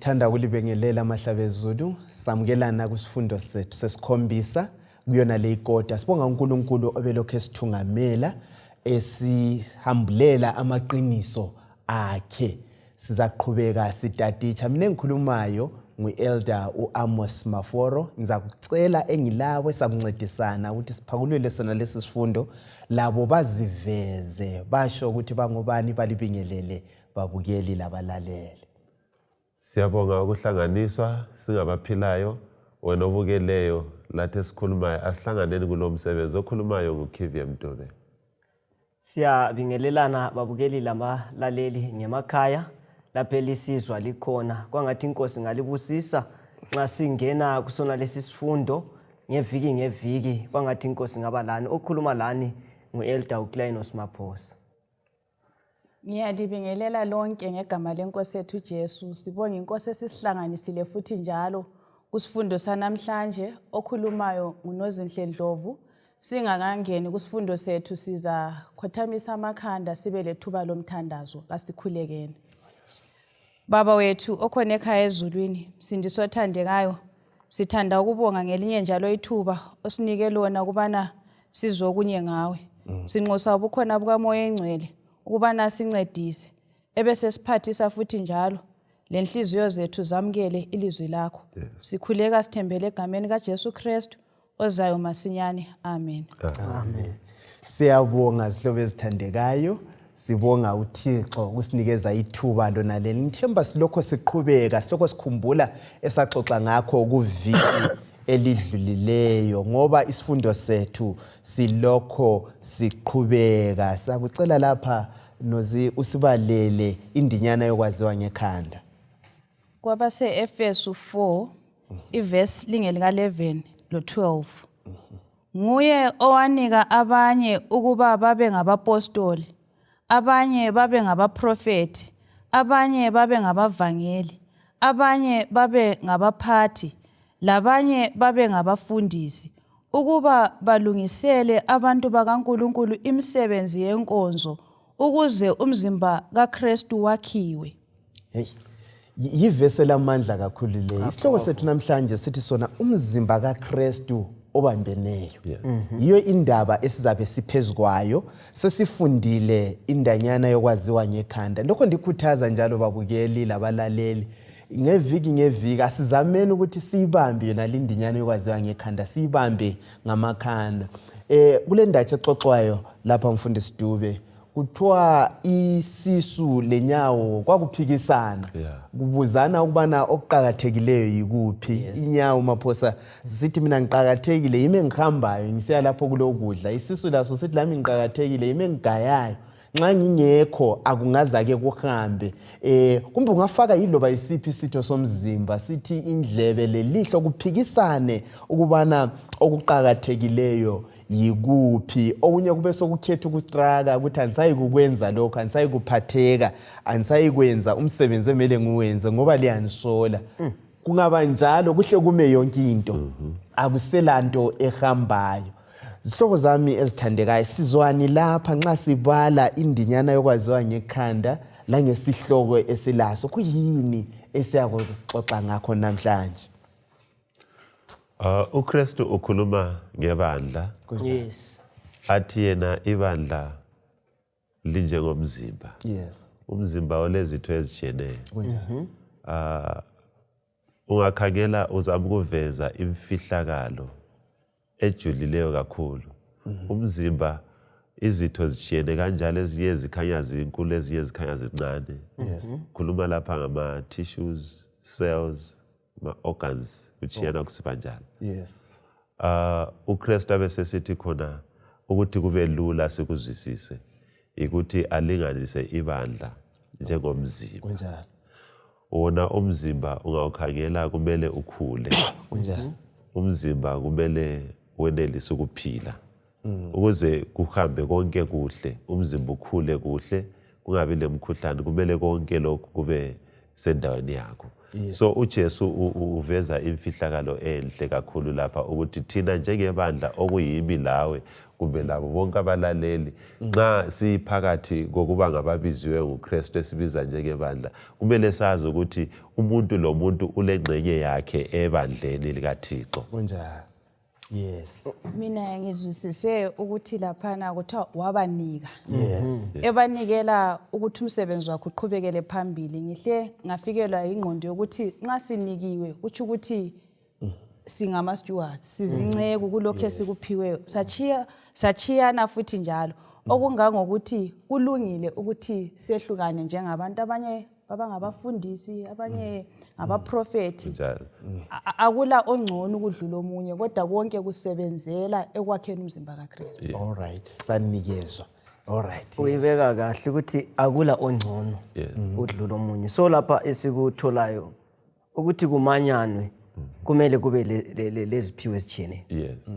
Sithanda ukulibengelela amahlabezulu samukelana kusifundo sethu sesikhombisa kuyona le ikota. Sibonga uNkulunkulu obelokhu esithungamela esihambulela amaqiniso akhe. Sizaqhubeka sitaticha. Mina engikhulumayo ngu-Elder uAmos Maforo. Ngizakucela engilabo esakuncedisana ukuthi siphakulule sona lesi sifundo labo baziveze basho ukuthi bangobani balibingelele babukeli labalaleli. Siyabonga ukuhlanganiswa singabaphilayo wena obukeleyo lathi esikhulumayo asihlanganeni kulomsebenzi okhulumayo nguKaKhristu. Siyabingelelana babukeli labalaleli ngemakhaya lapho elisizwa likhona kwangathi inkosi ngalibusisa nxa singena kusona lesi sifundo ngeviki kwangathi inkosi ngaba lani okhuluma lani nguElder uKlainos Maphosa. Ngiyalibingelela lonke ngegama lenkosi yethu Jesu. Sibonga inkosi esisihlanganisile futhi njalo kusifundo sanamhlanje okhulumayo nguNozinhle Ndlovu. Singakangeni kusifundo sethu siza khothamisa amakhanda sibe lethuba lomthandazo. Kasikhulekeni. Baba wethu okhona ekhaya ezulwini, Msindisi othandekayo, sithanda ukubonga ngelinye njalo ithuba osinike lona kubana sizokunye ngawe. Sinxusa ubukhona bukaMoya eNgcwele ukubana sincedise ebese siphathisa futhi njalo lenhliziyo zethu zamukele ilizwi lakho. Sikhuleka sithembele egameni kaJesu Kristu ozayo masinyane. Amen. Amen. Siyabonga zihlobo ezithandekayo. Sibonga uThixo ukusinikeza ithuba lona leli. Ngithemba silokho siqhubeka, silokho sikhumbula esaxoxa ngakho kuviki elidlulileyo ngoba isifundo sethu silokho siqhubeka. Sakucela lapha Nozi usibalele indinyana yokwaziwa ngekhanda. Kwabase Efesu 4 iverse lingelika 11 lo 12. Nguye owanika abanye ukuba babe ngabapostoli, abanye babe ngabaprofeti, abanye babe ngabavangeli, abanye babe ngabaphathi, labanye babe ngabafundisi, ukuba balungisele abantu bakaNkulunkulu imisebenzi yenkonzo, ukuze umzimba kaKhristu wakhiwe. Hey, yivese lamandla kakhulu le. Isihloko sethu namhlanje sithi sona umzimba kaKhristu Obambeneyo. Yiyo indaba esizabe siphezukwayo. Sesifundile indanyana yokwaziwa ngekhanda. Lokho ndikhuthaza njalo babukeli labalaleli. Ngeviki asizameni ukuthi siyibambe yona lindinyana yokwaziwa ngekhanda, siyibambe ngamakhanda. Kule ndatshe exoxwayo lapha Mfundisi Dube kuthiwa isisu lenyawo kwakuphikisana. Kubuzana ukubana okuqhakathekileyo yikuphi. Inyawo Maphosa sithi mina ngiqhakathekile yime ngihambayo ngisiya lapho kulokudla. Isisu laso sithi lami ngiqhakathekile yime ngigayayo. Nxa ngingekho akungazake kuhambe. Kumbe ungafaka yiloba isiphi isitho somzimba sithi indlebe lelihlo kuphikisane ukubana okuqhakathekileyo yikuphi. Okunye kube sokukhetha ukustraka ukuthi angisayi kukwenza lokho, angisayi kuphatheka, angisayi kwenza umsebenzi emele ngiwenze ngoba liyangisola. Kungaba njalo kuhle kume yonke into. Akuselanto ehambayo. Zihlobo zami ezithandekayo sizwani lapha nxa sibala indinyana yokwaziwa ngekhanda la ngesihloko esilaso. Kuyini esiyakuxoxa ngakho namhlanje? uKhristu ukhuluma ngebandla. Yes. Athi yena ibandla linjengomzimba. Yes. Umzimba olezitho ezitshiyeneyo. Ungakhangela uzama ukuveza imfihlakalo ejulileyo kakhulu. Umzimba izitho zitshiyene kanjalo ezinye zikhanya zinkulu ezinye zikhanya zincane. Khuluma lapha ngama tissues, cells, ma organs kuchiyana kusiba njalo. Yes. uKhristu abesesithi khona ukuthi kube lula sikuzwisise ukuthi alinganise ibandla njengomzimba. Kunjalo. Wona umzimba ungawukhangela kumele ukhule. Kunjalo. Umzimba kumele wenelise ukuphila. Ukuze kuhambe konke kuhle, umzimba ukhule kuhle, kungabi lemkhuhlane, kumele konke lokhu kube sendaweni yakho. So uJesu uveza imfihlakalo enhle kakhulu lapha ukuthi thina njengebandla okuyimi lawe kumbe labo bonke abalaleli nxa siphakathi kokuba ngababiziwe nguKristu esibiza njengebandla kumele sazi ukuthi umuntu lomuntu ulengxenye yakhe ebandleni likaThixo. Kunjalo. Yes. Mina ngizwisise ukuthi laphana kuthiwa wabanika. Yes. Ebanikela ukuthi umsebenzi wakhe uqhubekele phambili. Ngihle ngafikelwa ingqondo yokuthi nxa sinikiwe kuthi ukuthi singama stewards, sizinceku kulokho esikuphiweyo. Sachiyana futhi njalo. Okungangokuthi kulungile ukuthi sehlukane njengabantu abanye abangabafundisi abanye abaprofeti. Akula ongcono ukudlula omunye kodwa konke kusebenzela ekwakheni umzimba kaKhristu. All right. Sanikezwa. All right. Uyibeka kahle ukuthi akula ongcono udlula omunye. So lapha esikutholayo ukuthi kumanyanwe kumele kube leziphiwo ezithene.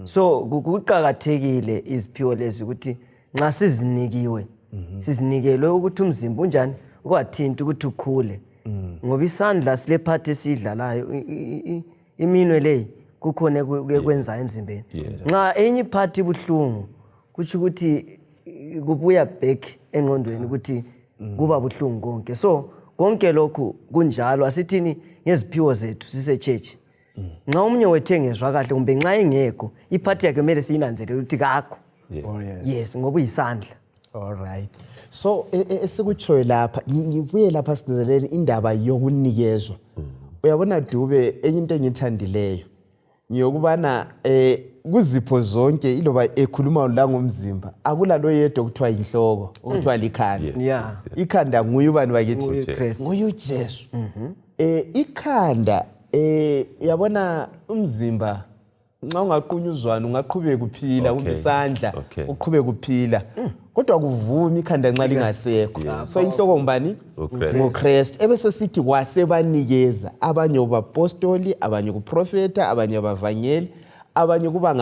So kuqhakathekile iziphiwo lezi ukuthi nxa sizinikelwe ukuthi umzimba unjani kwathinta ukuthi ukhule. Ngoba isandla silephathi esidlalayo iminwe le kukhona kwenza emzimbeni. Nxa enye iphathi buhlungu kuthi ukuthi kubuya back engqondweni ukuthi kuba buhlungu konke. So konke lokhu kunjalo asithini ngeziphiwo zethu sise church. Nxa umunye wethengezwa kahle kumbe nxa engekho iphathi yakhe kumele siyinanzelele ukuthi kakho. Yes, ngoba uyisandla. All right. So esikutshoyo lapha ngibuye lapha sinezelele indaba yokunikezwa. Uyabona Dube enye into engithandileyo ngiyokubana kuzipho zonke iloba ekhuluma la ngomzimba akula lo yedwa okuthiwa inhloko okuthiwa likhanda. Ikhanda nguye ubani bakithi? Nguye uJesu. Ikhanda yabona umzimba nxa ungaqunyuzwana ungaqhubeka ukuphila kumbe isandla uqhubeka ukuphila kodwa kuvuma ikhanda nxa lingasekho. So inhloko ngubani? NgoKristu. Ebese sithi wasebanikeza abanye ubapostoli abanye kuprofeta abanye abavangeli abanye kuba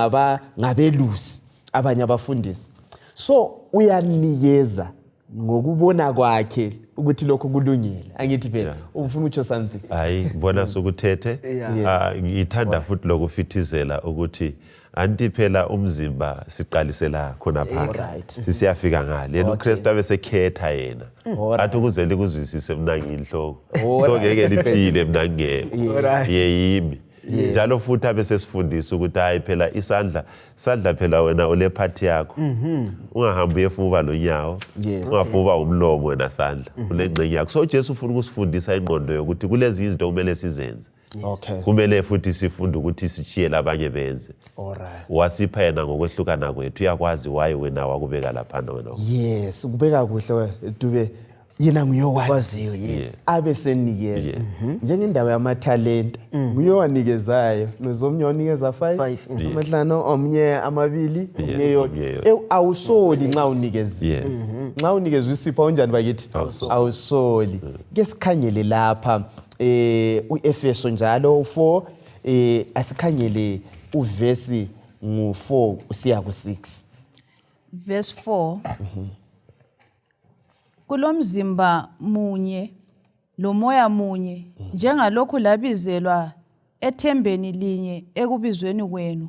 ngabelusi abanye abafundisi. So uyanikeza ngokubona kwakhe ukuthi lokho kulungile. Angithi phela ufuna ukusho something? Hayi bona sokuthethe. Ngithanda futhi lokufithizela ukuthi anti phela umzimba siqalisela khona phakathi sisiyafika ngale yena uKristu abesekhetha yena athi ukuze likuzwisise mina ngiyinhloko so ngeke liphile mina ngeke yeyimi njalo futhi abesesifundisa ukuthi hayi phela isandla phela wena ulephathi yakho ungahambi uyefuba lonyawo ungafuba umlomo wena sandla ulengcenye yakho. So Jesu ufuna ukusifundisa ingqondo yokuthi kulezi izinto kumele sizenze. Kumele futhi sifunde ukuthi sichiye labanye benze. Wasipha yena ngokwehlukana kwethu uyakwazi waye wena wakubeka lapha wena. Yes, ukubeka kuhle Dube yena nguyokwaziyo. Yes. Abesenikeza njengendaba yamathalenta nguyonikezayo nozomnye onikeza 5 amahlano omnye amabili omnye awusoli nxa unikezile. Nxa unikezwe isipho unjani bakithi? Awusoli. Ke sikhangele lapha uEfeso njalo 4 asikhangele uvesi ngu4 usiya ku6. Verse 4 kulomzimba munye lomoya munye njengalokhu labizelwa ethembeni linye ekubizweni kwenu.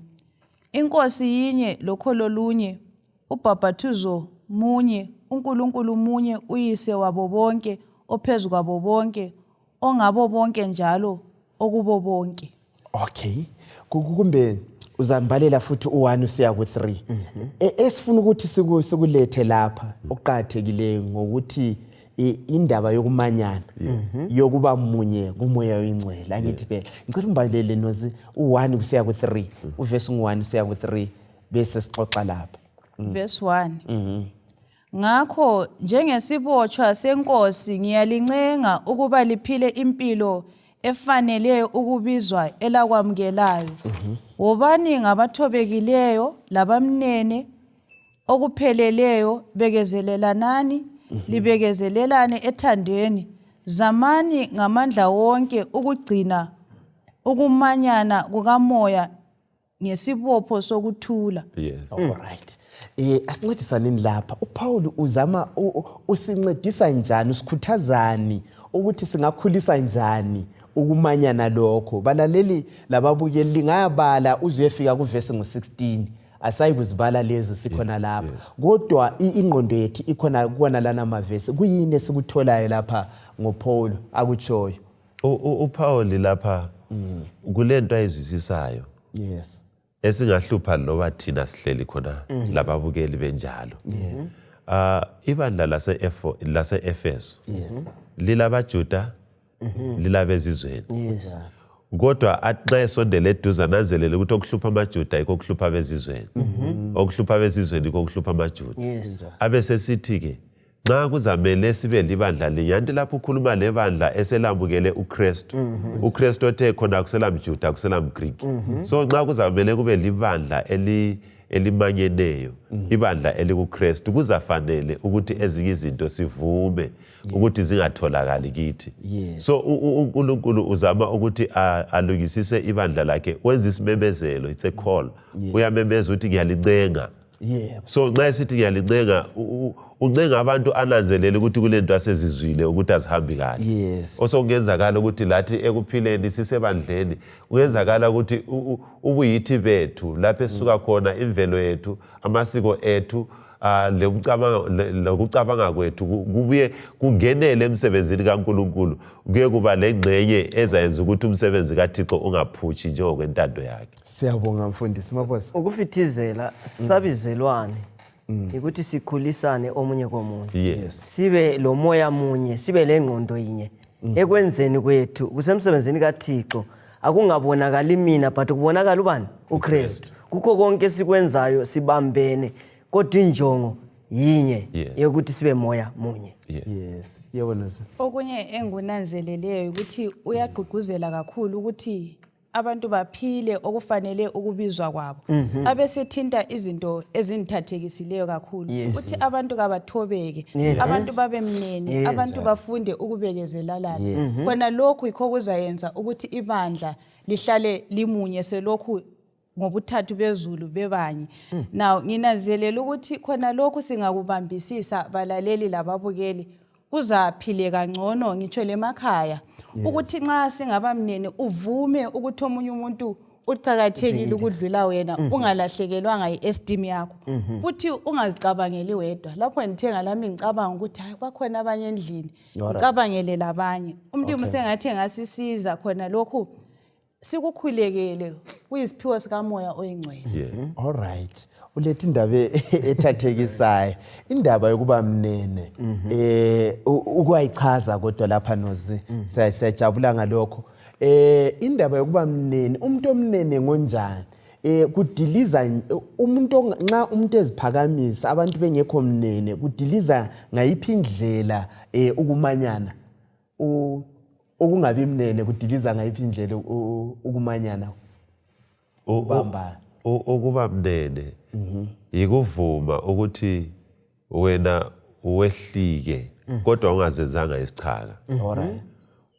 Inkosi yinye lokholo lunye, ubhaphathizo munye, uNkulunkulu munye uyise wabo bonke ophezu kwabo bonke ongabo bonke njalo okubo bonke. Okay. Kumbe uzambalela futhi u1 usiya ku3. Esifuna ukuthi sikulethe lapha oqhathekileyo ngokuthi indaba yokumanyana yokuba munye kumoya oyingcwele. Angithi phela ngicela umbalele nozi u1 usiya ku3 uvesi ngu1 usiya ku3 bese sixoxa lapha. Verse 1 Ngakho njengesibotshwa senkosi ngiyalincenga ukuba liphile impilo efaneleyo ukubizwa elakwamukelayo. Wobani ngabathobekileyo labamnene okupheleleyo bekezelelanani libekezelelane ethandweni. Zamani ngamandla wonke ukugcina ukumanyana kukamoya ngesibopho sokuthula. All right. Asincedisaneni lapha. uPaul usincedisa njani usikhuthazani ukuthi singakhulisa njani ukumanyana lokho. Balaleli lababukeli lingayabala uzuyefika kuvesi ngo-16. Asayikuzibala lezi sikhona lapha. Kodwa ingqondo yethu ikhona kuona lana amavesi. Kuyini esikutholayo lapha ngoPaul akutshoyo? uPaul lapha kulento ayizwisisayo. Yes. Esingahlupha loba thina sihleli khona lababukeli benjalo. Ibandla lase-Efeso lilabaJuda lilabezizweni. Kodwa athi esondele eduze nanzelele ukuthi okuhlupha amaJuda yikho okuhlupha abezizweni. Okuhlupha abezizweni yikho okuhlupha amaJuda. Abesesithi ke nxa kuzamele sibe libandla linye, anti lapho ukhuluma lebandla eselamukele uKhristu. uKhristu othe khona akuselamJuda akuselamGreek. So nxa kuzamele kube libandla elimanyeneyo, ibandla elikuKhristu, kuzafanele ukuthi ezinye izinto sivume ukuthi zingatholakali kithi. So uNkulunkulu uzama ukuthi alungisise ibandla lakhe, wenza isimemezelo, it's a call. Uyamemeza ukuthi ngiyalincenga. So nxa esithi ngiyalincenga, uncenga abantu ananzelele ukuthi kulento asezizwile ukuthi azihambi kahle. Osokungenzakala ukuthi lathi ekuphileni sisebandleni, kungenzakala ukuthi ubuyithi bethu lapho esisuka khona, imvelo yethu, amasiko ethu, lokucabanga kwethu kubuye kungenele emsebenzini kaNkulunkulu, kuye kuba lengxenye ezayenza ukuthi umsebenzi kaThixo ungaphutshi njengokwentando yakhe. Siyabonga mfundisi Mabosi. Ukufithizela sabizelwane ukuthi sikhulisane omunye komunye. Sibe lo moya munye, sibe lengqondo yinye. Ekwenzeni kwethu kusemsebenzini kaThixo akungabonakali mina but kubonakala ubani? uKhristu. Kukho konke sikwenzayo sibambene kodwa injongo yinye yokuthi sibe moya munye. Yabona. Okunye engunanzeleleyo ukuthi uyagqugquzela kakhulu ukuthi abantu baphile okufanele ukubizwa kwabo. Abesethinta izinto ezinithathekisileyo kakhulu ukuthi abantu kabathobeke, abantu babe mnene, abantu bafunde ukubekezelana. Khona lokhu yikho kuzayenza ukuthi ibandla lihlale limunye selokhu ngobuthathu bezulu bebanye. Now nginanzelela ukuthi khona lokhu singakubambisisa balaleli lababukeli kuzaphile kangcono ngitsho lemakhaya, ukuthi nxa singabamnene uvume ukuthi omunye umuntu uqhakathekile ukudlula wena, ungalahlekelwanga iesteem yakho, futhi ungazicabangeli wedwa. Lapho ngithenga lami ngicabanga ukuthi hayi bakhona abanye endlini, ngicabangele labanye. Umuntu musengathi ngasisiza khona lokhu sikukhulekele kuyisiphiwo sikamoya oyingcwele. All right. Ulethe indaba ethathekisayo, indaba yokuba mnene. Ukwayichaza kodwa lapha nozi siyajabula ngalokho. Indaba yokuba mnene, umuntu omnene ngonjani? Kudiliza umuntu nxa umuntu eziphakamisa abantu bengekho mnene, kudiliza ngayiphi indlela ukumanyana? Ukungabi mnene kudiliza ngayiphi indlela ukumanyana? Ukuba mnene yikuvuma ukuthi wena wehlike kodwa ungazenzanga isichaka.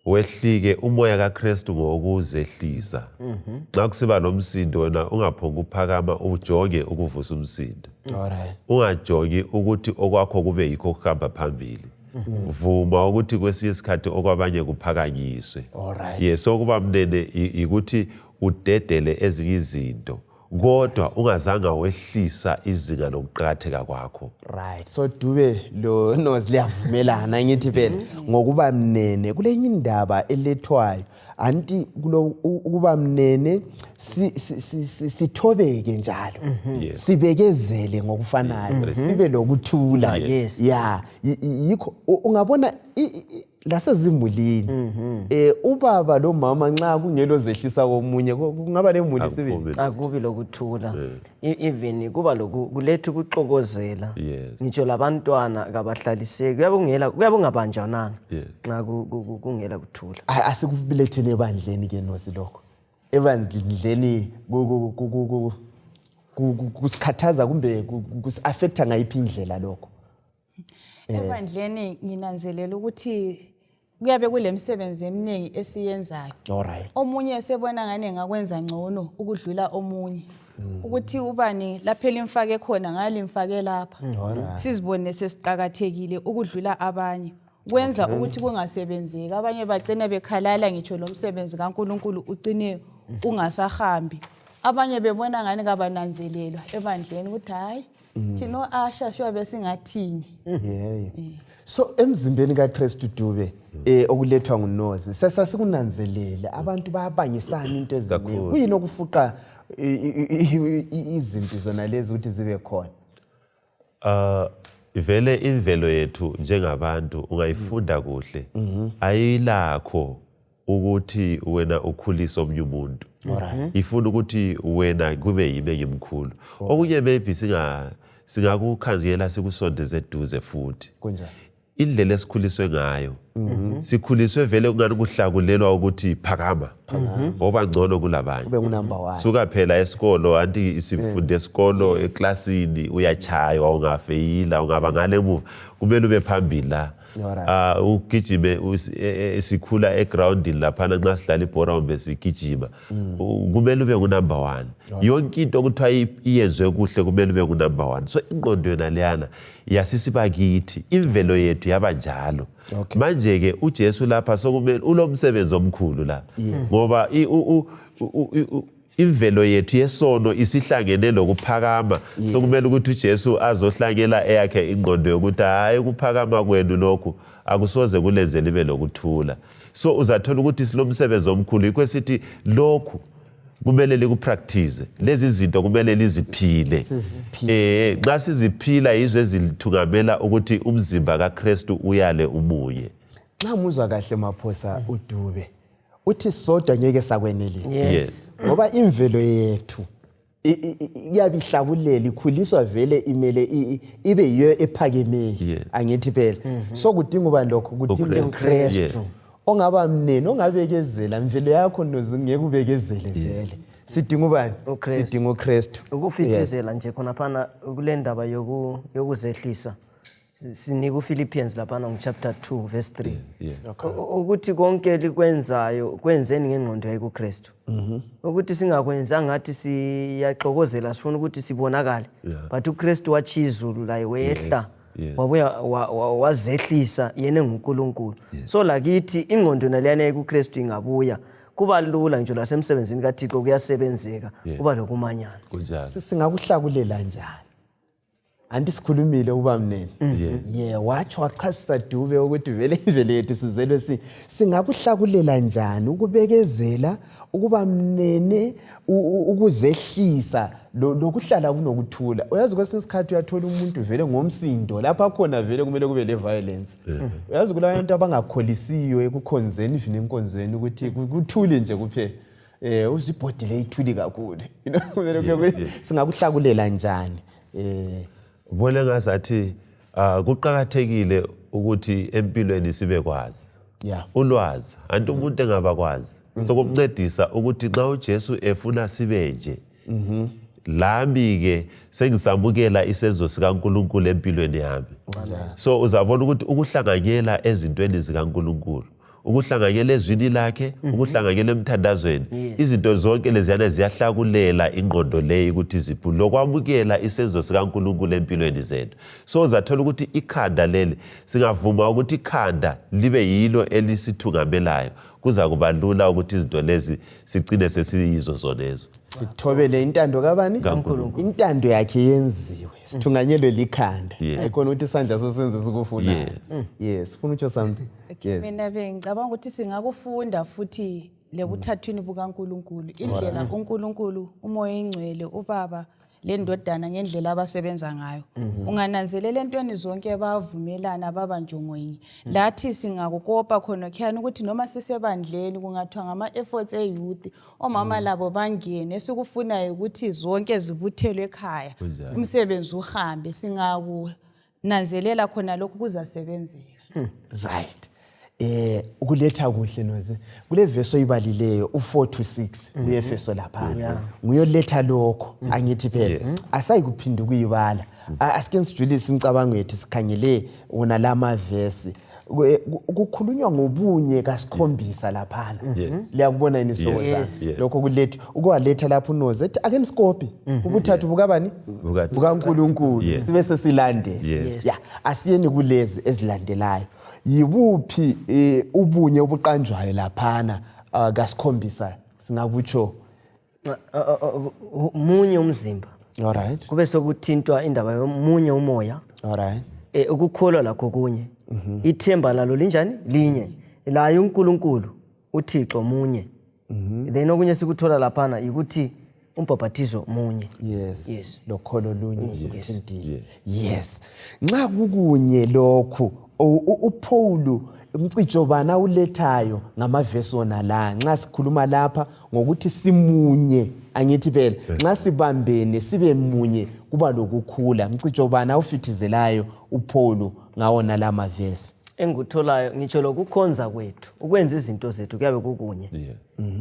Wehlike umoya kaKhristu ngokuzehlisa. Nxa kusiba nomsindo wena ungaphonga ukuphakama ujonge ukuvusa umsindo. Ungajongi ukuthi okwakho kube yikho kuhamba phambili. Vuma ukuthi kwesinye isikhathi okwabanye kuphakanyiswe. So kuba mnene ukuthi udedele ezinye izinto kodwa ungazanga wehlisa izinga lokuqhakatheka kwakho. So Dube lo nozi liyavumelana ngithi phela ngokuba mnene kulenye indaba elethwayo anti ukuba mnene sithobeke njalo, sibekezele ngokufanayo, sibe lokuthula. Yikho ungabona lasezimulini ubaba lo mama nxa kungelo zehlisa komunye kungaba nemuli sibili, akubi lokuthula. Even kuba kuletha ukuxokozela. Ngitsho labantwana kabahlaliseki, kuyabe ungabanjananga nxa kungela kuthula. Asikubeletheni ebandleni ke nosi lokho. Ebandleni kusikhathaza kumbe kusi-affecta ngayiphi indlela lokho? Ebandleni nginanzelela ukuthi kuyabe kulemsebenzi eminingi esiyenzayo. Omunye esebona ngane ngakwenza ngcono ukudlula omunye. Ukuthi ubani lapho elimfake khona ngalimfake lapha. Sizibone sesiqhakathekile ukudlula abanye. kwenza ukuthi kungasebenzeki. Abanye bagcina bekhalala ngitsho lo msebenzi kaNkulunkulu ugcine ungasahambi. Abanye bebona ngani kabananzelelwa ebandleni ukuthi hayi thina Asha sho besingathini. So emzimbeni kaKhristu Dube okulethwa ngunozi sesikunanzelele abantu bayabangisana into eziningi. Kuyini okufuqa izinto zona lezi ukuthi zibe khona? Vele imvelo yethu njengabantu ungayifunda kuhle ayilakho ukuthi wena ukhulisa omnye umuntu. Ifuna ukuthi wena kube yime ngimkhulu. Okunye maybe singakukhanziyela sikusondeze eduze futhi. Kunjani? Indlela esikhuliswe ngayo. Sikhuliswe vele ungani kuhlakulelwa ukuthi phakama. Ngoba ngcono kulabanye. Ube unumber 1. Suka phela esikolo anti isifunde esikolo eklasini uyachaywa ungafeyila ungaba ngale emuva kumele ube phambili la. Ugijime sikhula egroundini lapha nxa sidlala ibhola kumbe sigijima kumele ube ngunumber 1. Yonke into okuthiwa iyenzwe kuhle kumele ube ngunumber 1. So ingqondo yona leyana yasisibakithi imvelo yethu yabanjalo. Manje ke uJesu lapha sokumele ulomsebenzi omkhulu la ngoba imvelo yethu yesono isihlangene lokuphakama. Sokumele ukuthi uJesu azohlangela eyakhe ingqondo yokuthi hayi ukuphakama kwenu lokhu akusoze kulenze libe lokuthula. So uzathola ukuthi silomsebenzi omkhulu yikho sithi lokhu kumele likupractice. Lezi zinto kumele liziphile. Nxa siziphila yizo ezithungamela ukuthi umzimba kaKhristu uyale umuye. Nxa muzwa kahle Maphosa uDube uthi sodwa ngeke sakwenelisa. Yes. Ngoba imvelo yethu iyabihlakulela ikhuliswa vele imele ibe yiyo ephakemeyo. Angithi phela. So kudinga ubani lokho kudinga uKhristu. Ongaba mnene ongabekezela imvelo yakho ngeke ubekezele vele. Sidinga ubani? Sidinga uKhristu. Ukufithizela nje khona phana kulendaba yokuzehlisa. Sinika uPhilippians lapha chapter 2 verse 3. Ukuthi konke likwenzayo kwenzeni ngengqondo yakho uKhristu. Ukuthi singakwenza ngathi siyaxokozela sifuna ukuthi sibonakale. But uKhristu wachizulu la wehla. Wabuya wazehlisa yena nguNkulunkulu. So lakithi ingqondo naliyana yakho uKhristu ingabuya. Kuba lula nje lasemsebenzini kaThixo kuyasebenzeka kuba lokumanyana. Singakuhlakulela njani? Anti sikhulumile uba mnene. Wathi wachasisa Dube ukuthi vele imvelo yethu sizelwe singakuhlakulela njani ukubekezela ukuba mnene ukuzehlisa lokuhlala kunokuthula. Uyazi kwesinye isikhathi uyathola umuntu vele ngomsindo lapha khona vele kumele kube le violence. Uyazi kula abantu abangakholisiyo ekukhonzeni even enkonzweni ukuthi kuthule nje kuphela. Uzibhodile ithuli kakhulu. Singakuhlakulela njani? Bona ngazathi kuqhakathekile ukuthi empilweni sibe kwazi. Ulwazi anti umuntu engabakwazi sokumncedisa ukuthi xa uJesu efuna sibenje. Lami ke sengisamukela isenzo sikaNkulunkulu empilweni yami. So uzabona ukuthi ukuhlanganyela ezintweni zikaNkulunkulu ukuhlanganyela ezwini lakhe ukuhlanganyela emthandazweni izinto zonke leziyana ziyahlakulela ingqondo leyi ukuthi ziphule lokwamukela isenzo sikaNkulunkulu empilweni zethu. So uzathola ukuthi ikhanda leli singavuma ukuthi ikhanda libe yilo elisithungamelayo kuza kuba lula ukuthi izinto lezi sigcine sesiyizo zonezo. Sithobele intando kabani? kaNkulunkulu. Intando yakhe yenziwe sithunganyelwe likhanda. Ayikona ukuthi isandla sosenze sikufunayo. Yes, ufuna utsho something. Mina bengicabanga ukuthi singakufunda futhi lekuthathweni bukaNkulunkulu. Indlela uNkulunkulu umoya engcwele ubaba lendodana ngendlela abasebenza ngayo. Ungananzelela entweni zonke bavumelana baba njongoyinye. Lathi singakukopa khona khani ukuthi noma sisebandleni kungathiwa ngama efforts eyouth omama labo bangene sikufunayo ukuthi zonke zibuthelwe ekhaya. Umsebenzi uhambe singakunanzelela khona lokho kuzasebenzeka. Right. Ukuletha kuhle noze kule verse oyibalileyo u4 to 6 uyeFeso lapha nguyoletha lokho angithi phela asayikuphinda kuyibala asike sijulise imicabango yethu sikhangele wona lama verse ukukhulunywa ngobunye kasikhombisa lapha liyakubona yini isihloko sami lokho kuletha ukwaletha lapha unoze ethi ake nisikopi ubuthathu bukabani bukaNkulunkulu sibe sesilandela asiyeni kulezi ezilandelayo yibuphi ubunye obuqanjwayo laphana kasikhombisa singakutsho munye umzimba alright kube sokuthintwa indaba yomunye umoya alright ukukholwa lakho kunye ithemba lalo linjani linye layo uNkulunkulu uThixo munye then okunye sikuthola laphana ukuthi umbhabhathizo munye yes lokholo lunye uthintile yes nxa kukunye lokhu uPaul umcijo bana ulethayo ngamavesi wona la nxa sikhuluma lapha ngokuthi simunye angithi phela nxa sibambene sibe munye kuba lokukhula umcijo bana ufithizelayo uPaul ngawona la mavesi engikutholayo ngitsho lokukhonza kwethu ukwenza izinto zethu kuyabe kukunye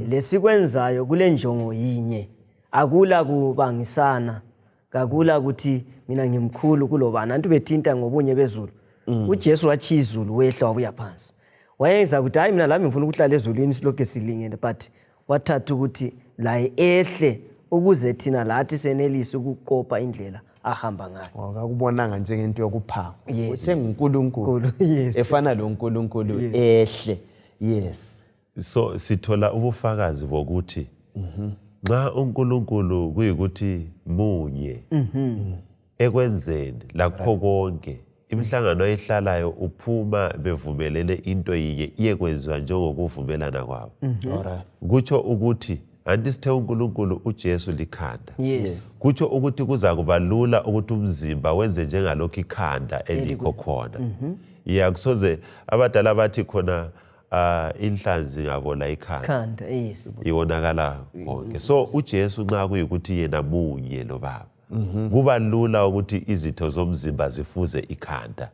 lesikwenzayo kule njongo yinye akula kubangisana kakula ukuthi mina ngimkhulu kulobana antu bethinta ngobunye bezulu uJesu wathi izulu wehla wabuya phansi wayenza ukuthi hayi mina lami ngifuna ukuhlala ezulwini silokho silingene but wathatha ukuthi la ehle ukuze thina lathi senelise ukukopa indlela ahamba ngayo akakubonanga njengento yokuphanga usenguNkulunkulu efana lo nkulunkulu ehle so sithola ubufakazi bokuthi nxa uNkulunkulu kuyikuthi munye ekwenzeni lakho konke imihlangano ehlalayo uphuma bevumelene into yinye iyekwenziwa njengokuvumelana kwabo kutsho ukuthi andisithe uNkulunkulu uJesu likhanda kutsho ukuthi kuza kuba lula ukuthi umzimba wenze njengalokho ikhanda elikho khona kusoze abadala bathi khona inhlanzi ngabola ikhanda ibonakala konke so uJesu nxa kuyikuthi yena munye lo baba kuba lula ukuthi izitho zomzimba zifuze ikhanda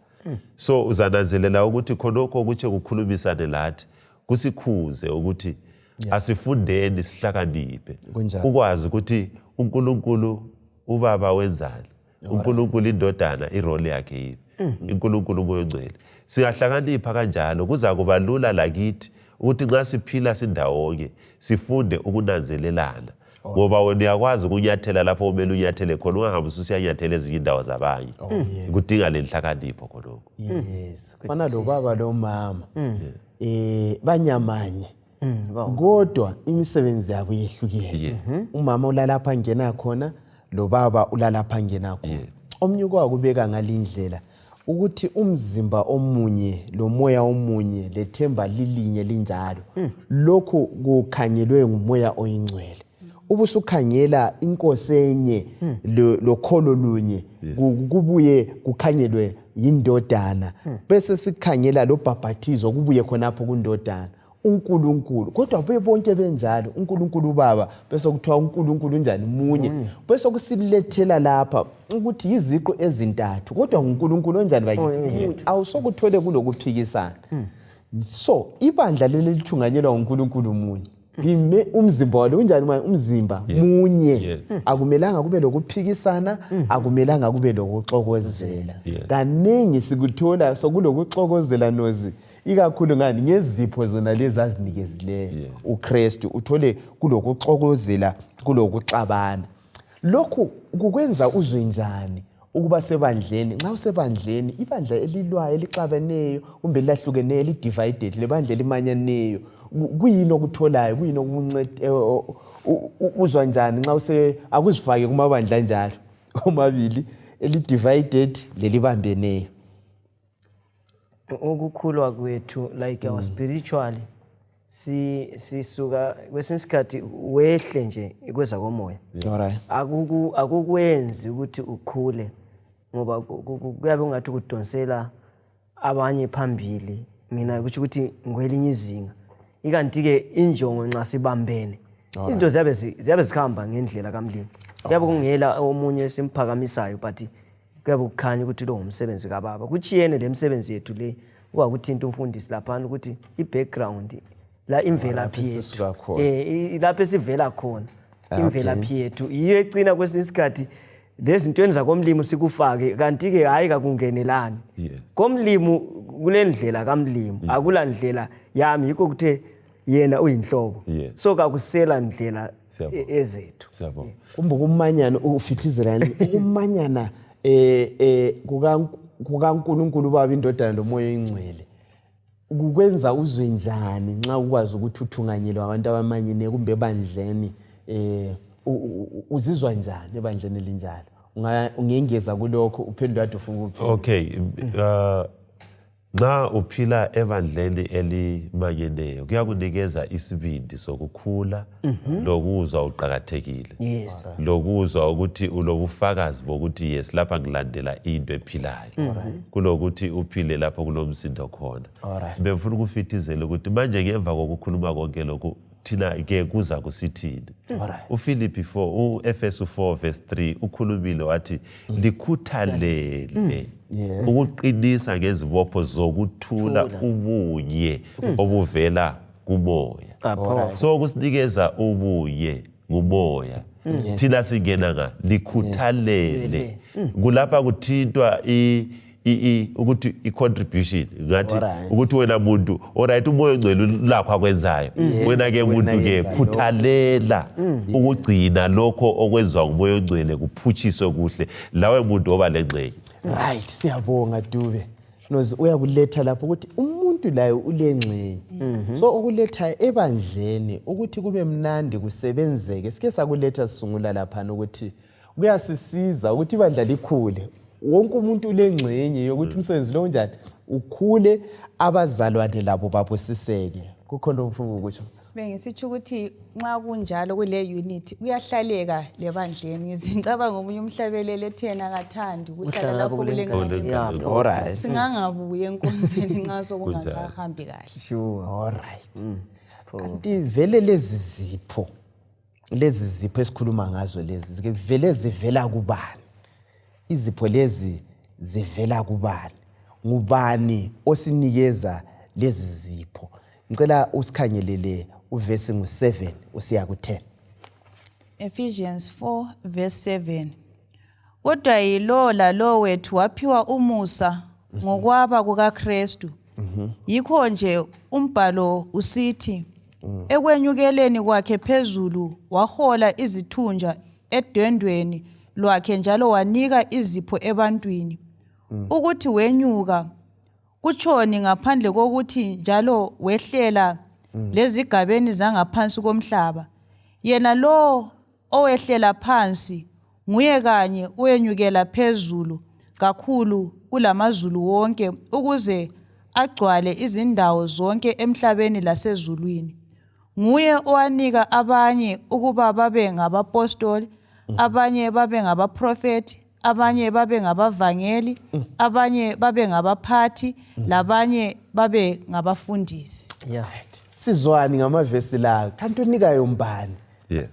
so uzananzelela ukuthi khonokho kutshe kukhulumisane lathi kusikhuze ukuthi asifundeni sihlakaniphe ukwazi ukuthi uNkulunkulu ubaba wenzani uNkulunkulu indodana irole yakhe yipi uNkulunkulu umoya ongcwele singahlakanipha kanjalo kuza kuba lula lakithi ukuthi nxa siphila sindawonye sifunde ukunanzelelana ngoba wena uyakwazi ukunyathela lapho kumele unyathele khona ungahambi ususiyanyathela ezinye indawo zabanye kudinga lenhlakanipho khonokho fana lo baba lo mama banyamanye kodwa imisebenzi yabo yehlukile umama ulalapha ngena khona lo baba ulalapha ngena khona omnye kwakubeka ngalindlela ukuthi umzimba omunye lo moya omunye lethemba lilinye linjalo lokho kukhangelwe ngumoya oyingcwele ubusukhangela inkosi enye lokholo lunye kubuye kukhangelwe yindodana bese sikhangela lo bhabhathizo kubuye khonapho kundodana uNkulunkulu kodwa bebonke benjalo uNkulunkulu baba bese kuthiwa uNkulunkulu njani munye bese kusilethela lapha ukuthi iziqo ezintathu kodwa uNkulunkulu onjani bakithi awusokuthole kulokuphikisana so ibandla lelithunganyelwa uNkulunkulu munye ngime umzimba walo unjani manje umzimba munye akumelanga kube lokuphikisana akumelanga kube lokuxokozela kaningi sikuthola sokulokuxokozela nozi ikakhulu ngani ngezipho zona lezi azinikezileyo uKhristu uthole kulokuxokozela kulokuxabana lokhu kukwenza uzwe njani ukuba sebandleni nxa usebandleni ibandla elilwayo elixabeneyo kumbe lahlukeneyo elidivided lebandla limanyaneyo kuyini okutholayo kuyini okuncede uzwa njani nxa akuzifake kumabandla njalo omabili elidivided lelibambeneyo ukukhulwa kwethu like our spiritually sisuka kwesinye isikhathi wehle nje ikweza komoya akukwenzi ukuthi ukhule ngoba kuyabe ungathi kudonsela abanye phambili mina ukuthi ngwelinye izinga ikanti ke injongo nxa sibambene izinto ziyabe zikhamba ngendlela kaMlimi kuyabe kungela omunye simphakamisayo but kuyabe kukhanya ukuthi lo ngumsebenzi kaBaba kuchiyene lemsebenzi yethu le kwakuthinta umfundisi lapha ukuthi ibackground la imvelaphi yethu lapho esivela khona imvelaphi yethu iyo egcina kwesinye isikhathi lezintweni zakoMlimi sikufake kanti ke hayi kakungenelani koMlimi kulendlela kaMlimi akula ndlela yami yikho kuthe yena uyinhloko so kakusela ndlela ezethu kumanyana ufithizela ukumanyana kukaNkulunkulu baba indodana lomoya oyingcwele kukwenza uzwe njani nxa ukwazi ukuthi uthunganyelwe abantu abamanyene kumbe ebandleni uzizwa njani ebandleni elinjalo? Ungengeza kulokho uphendula wathi ufuna ukuphila. Okay, nxa uphila ebandleni elimanyeneyo kuyakunikeza isibindi sokukhula lokuzwa uqhakathekile. Yes. Lokuzwa ukuthi ulobufakazi bokuthi yes lapha ngilandela into ephilayo. Kulokuthi uphile lapho kunomsindo khona. Befuna ukufithizela ukuthi manje ngemva kokukhuluma konke lokhu thina ke kuza kusithini. uFilipi 4 uEfesu 4 verse 3 ukhulumile wathi likhuthalele ukuqinisa ngezibopho zokuthula ubunye obuvela kumoya. So kusinikeza ubunye ngumoya. Thina singena nga likhuthalele. Kulapha kuthintwa ukuthi i-contribution ngathi ukuthi wena muntu alright umoya ongcwele lakho akwenzayo wena ke muntu ke khuthalela ukugcina lokho okwenzwa ngumoya ongcwele kuphutshiswe kuhle lawe muntu oba lengxenye. Right, siyabonga Dube. Nozi uyakuletha lapho ukuthi umuntu laye ulengxenye. So ukuletha ebandleni ukuthi kube mnandi kusebenzeke. Sike sakuletha sisungula lapha ukuthi kuyasisiza ukuthi ibandla likhule. Wonke umuntu ulengxenye yokuthi umsebenzi lo njani ukhule abazalwane labo babusiseke. Kukhona ufuna ukuthi Bengisitsho ukuthi nxa kunjalo kule unity kuyahlaleka lebandleni. Ngizicabanga ngomunye umhlabelele ethena akathandi ukuhlala lapho kulengxenye. Alright. Singangabuye enkonzweni nxa sokungasahambi kahle. Sure. Alright. Kanti vele lezi zipho esikhuluma ngazo lezi vele zivela kubani? Izipho lezi zivela kubani? Ngubani osinikeza lezi zipho? Ngicela usikhangelele uverse ngu7 usiya ku10. Ephesians 4 verse 7. Kodwa yilo lalo wethu waphiwa umusa ngokwaba kukaKhristu. Yikho nje umbhalo usithi ekwenyukeleni kwakhe phezulu wahola izithunja edwendweni lwakhe njalo wanika izipho ebantwini. Ukuthi wenyuka kutshoni ngaphandle kokuthi njalo wehlela lezigabeni zangaphansi komhlaba. Yena lo owehlela phansi nguye kanye uyenyukela phezulu kakhulu kulamazulu wonke ukuze agcwale izindawo zonke emhlabeni lasezulwini. Nguye owanika abanye ukuba babe ngabapostoli, abanye babe ngabaprofeti, abanye babe ngabavangeli, abanye babe ngabaphathi, labanye babe ngabafundisi. Sizwani ngamavesi la kanti unikayo mbani?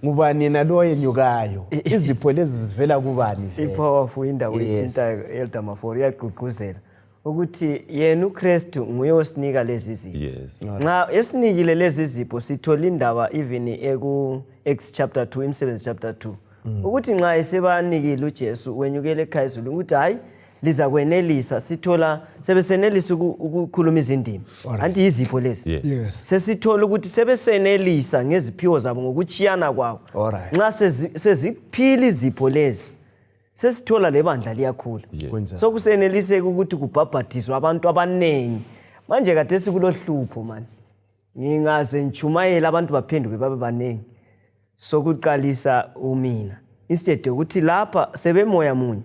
Ngubani yena lo yenyukayo? Izipho lezi zivela kubani vele? Ipowerful indawo ethinta Elder Mafori yagqugquzela ukuthi yena uKhristu nguye osinika lezi zipho. Nxa esinikile lezi zipho sithola indaba even Acts chapter 2 Umsebenzi chapter 2 ukuthi nxa esebanikile uJesu wenyukele ekhayizulu ukuthi hayi liza kwenelisa sithola sebesenelisa ukukhuluma izindimi anti izipho lezi sesithola ukuthi sebesenelisa ngeziphiwo zabo ngokuchiyana kwabo nxa seziphila izipho lezi sesithola lebandla liyakhula so kuseneliseke ukuthi kubhabhathizwe abantu abanengi manje kade sikulohlupho man ngingaze nchumayela abantu baphenduke babe banengi sokuqalisa umina instead ukuthi lapha sebemoya munye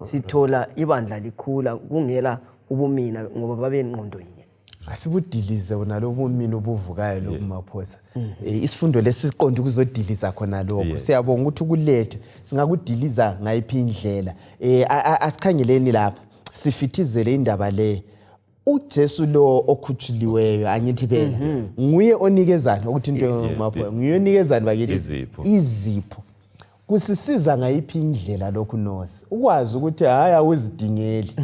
sithola ibandla likhula kungela ubumina ngoba babe ingqondo yinye. Asibudilize wona lo bumina obuvukayo lo kumaphosa. Isifundo lesiqonda ukuzodiliza khona lokho. Siyabonga ukuthi ukulethe singakudiliza ngayiphi indlela. Asikhangeleni lapha sifithizele indaba le. uJesu lo okhutshuliweyo angithi phela nguye onikezana ukuthi into ngomapho nguye onikezana bakithi izipho kusisiza ngayiphi indlela lokhu nosi ukwazi ukuthi hayi awuzidingeli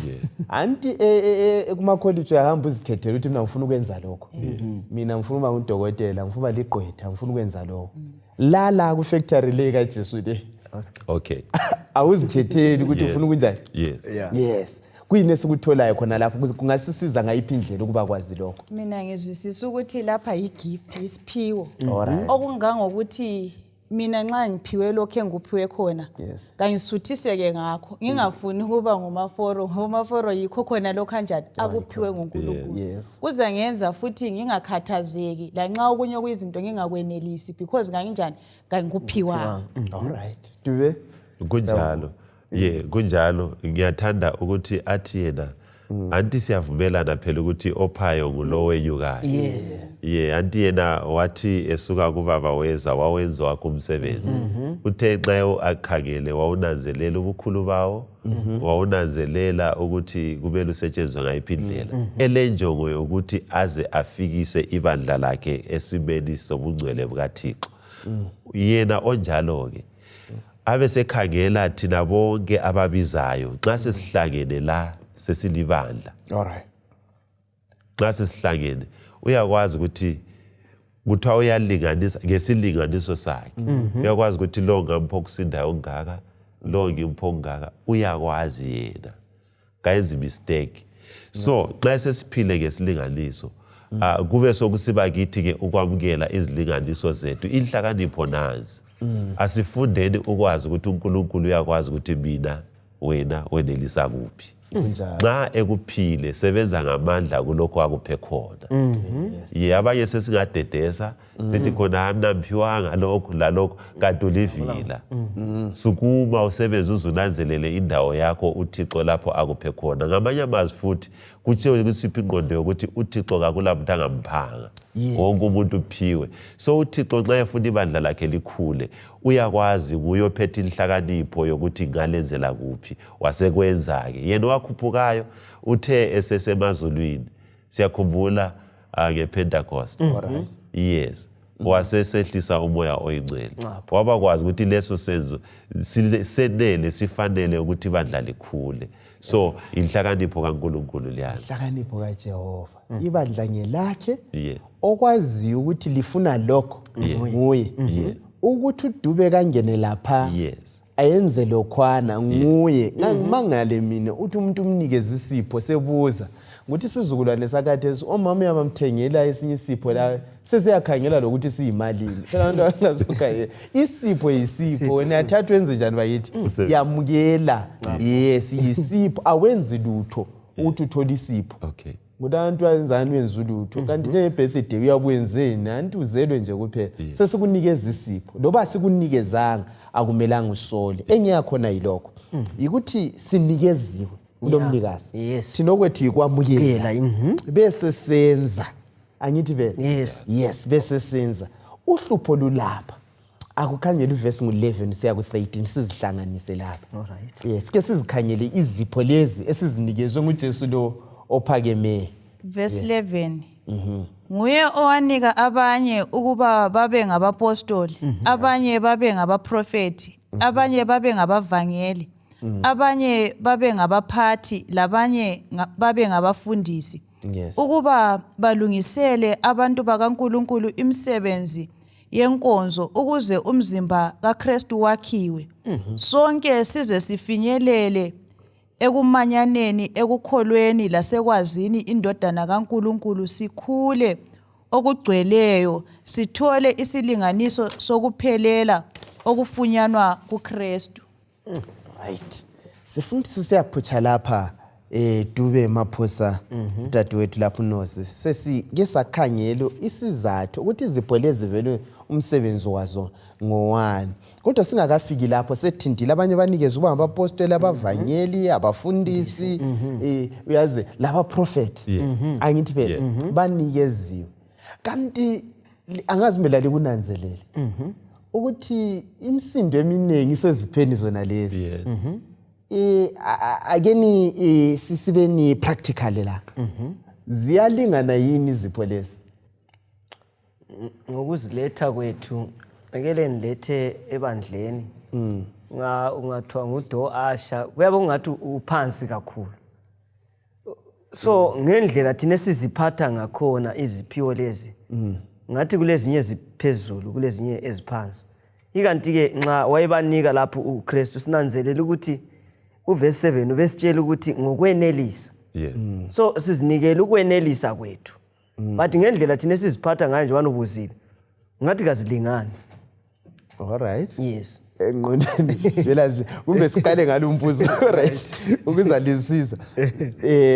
anti kuma college uyahamba uzikhethela ukuthi mina ngifuna ukwenza lokho mina ngifuna ukuba udokotela ngifuna liqwetha ngifuna ukwenza lokho lala ku factory le kaJesu le okay awuzikhetheli ukuthi ufuna ukwenza yes kuyini esikutholayo khona lapho kungasisiza ngayiphi indlela ukuba kwazi lokho mina ngizwisisa ukuthi lapha igift isiphiwo okungangokuthi mina nxa ngiphiwe lokho enguphiwe khona Yes. kangisuthiseke ngakho ngingafuni ukuba ngumaforo ngoba umaforo yikho khona lokho kanjani akuphiwe nguNkulunkulu Yes. kuze ngenza futhi ngingakhathazeki lanxa okunye kuyizinto ngingakwenelisi because nganginjani ngangikuphiwa. All right. Dube kunjalo kunjalo ngiyathanda ukuthi athi yena anti siyavumelana phela ukuthi ophayo ngulo wenyukayo. Yes. Anti yena wathi esuka kubaba weza wawenza wakhe umsebenzi. Uthe nxa akhangele wawunanzelela ubukhulu bawo, wawunanzelela ukuthi kumele usetshenzwe ngayiphi indlela. Elenjongo yokuthi aze afikise ibandla lakhe esimeni sobungcwele bukaThixo. Yena onjalo ke abe sekhangela thina bonke ababizayo nxa sesihlangene la sesilibandla. all right. Nxa sesihlangene uyakwazi ukuthi kuthiwa uyalinganisa ngesilinganiso sakhe. Uyakwazi ukuthi lo ngampho okusindayo ongaka, lo ngimpho ongaka, uyakwazi yena. Kayenzi mistake. So nxa sesiphile ngesilinganiso kube sokusiba kithi ke ukwamukela izilinganiso zethu. Inhlakanipho nazi. Asifundeni ukwazi ukuthi uNkulunkulu uyakwazi ukuthi mina wena wenelisa kuphi. Nxa ekuphile sebenza ngamandla kulokho akuphe khona. Abanye sesingadedesa sithi khona amnampiwanga lokho lalokho kanti ulivila. Sukuma usebenze uzunanzelele indawo yakho uThixo lapho akuphe khona. Ngamanye amazwi futhi kutshiwo kusiphi ingqondo yokuthi uThixo kakulamuntu angamphanga. Wonke umuntu uphiwe. So uThixo nxa efuna ibandla lakhe likhule uyakwazi nguye ophethe inhlakanipho yokuthi ngalenzela kuphi wasekwenza ke. Yena wakhuphukayo uthe esesemazulwini siyakhumbula ngePentecost. Yes. Wasesehlisa umoya oyingcwele. Wabakwazi ukuthi leso senzo senele sifanele ukuthi ibandla likhule. So inhlakanipho kaNkulunkulu liyana. Inhlakanipho kaJehova. Ibandla ngelakhe Yes. okwazi ukuthi lifuna lokho nguye. Ukuthi uDube kangene lapha. Yes. Ayenze lokhwana nguye. Ngangimangale mina uthi umuntu umnikeza isipho sebuza. Nguthi sizukulwane sakathesi omama yabamthengela esinye isipho la sesiyakhangela lokuthi siyimalini. Phela abantu abangazokhangela isipho yisipho wena athathu enze njani bayithi yamukela. Yes yisipho awenzi lutho uthi uthola isipho. Okay. Ngudantu ayenzani wenza ulutho kanti nje birthday uyabwenzeni anti uzelwe nje kuphela sesikunikeza isipho loba sikunikezanga akumelanga usole engiyakhona yilokho ukuthi sinikeziwe kulomnikazi thina okwethi ikwamukela bese senza angithi vele yes bese senza uhlupho lulapha akukhangela uverse ngo11 siya ku13 sizihlanganise lapha. All right. Yes ke sizikhanyele izipho lezi esizinikezwe nguJesu lo ophakeme. Verse 11 nguye owanika abanye ukuba babe ngabapostoli, abanye babe ngabaprofeti, abanye babe ngabavangeli, abanye babe ngabaphathi, labanye babe ngabafundisi. Yes. Ukuba balungisele abantu bakaNkulunkulu imisebenzi yenkonzo ukuze umzimba kaKhristu wakhiwe. Sonke size sifinyelele ekumanyaneni, ekukholweni lasekwazini indodana kaNkulunkulu sikhule okugcweleyo sithole isilinganiso sokuphelela okufunyanwa kuKhristu. Right. Sifundise siyaphutsha lapha Dube Maphosa dadewethu lapho noze sesike sakhangela isizathu ukuthi izipho lezi vele umsebenzi wazo ngowani. Kodwa singakafiki lapho sethindile abanye banikeza uba abapostoli, abavangeli, abafundisi uyazi laba prophet angithi phela banikeziwe. Kanti angazi melali kunanzelele ukuthi imisindo eminingi sezipheni zona lezi. Akeni sisibeni practical la. Ziyalingana yini izipho lezi? Ngokuziletha kwethu akele nilethe ebandleni. Ungathiwa nguDo Asha kuyabe kungathi uphansi kakhulu. So ngendlela thina siziphatha ngakhona iziphiwo lezi. Ngathi kulezinye eziphezulu kulezinye eziphansi. Ikanti ke nxa wayebanika lapho uKhristu sinanzelela ukuthi uverse 7 ubesitshela ukuthi ngokwenelisa. So sizinikela ukwenelisa kwethu. But ngendlela thina siziphatha ngayo nje wanobuzile. Ngathi kazilingani. Alright. Yes. Engqondweni vela kumbe siqale ngalombuzo right ukuzalisisa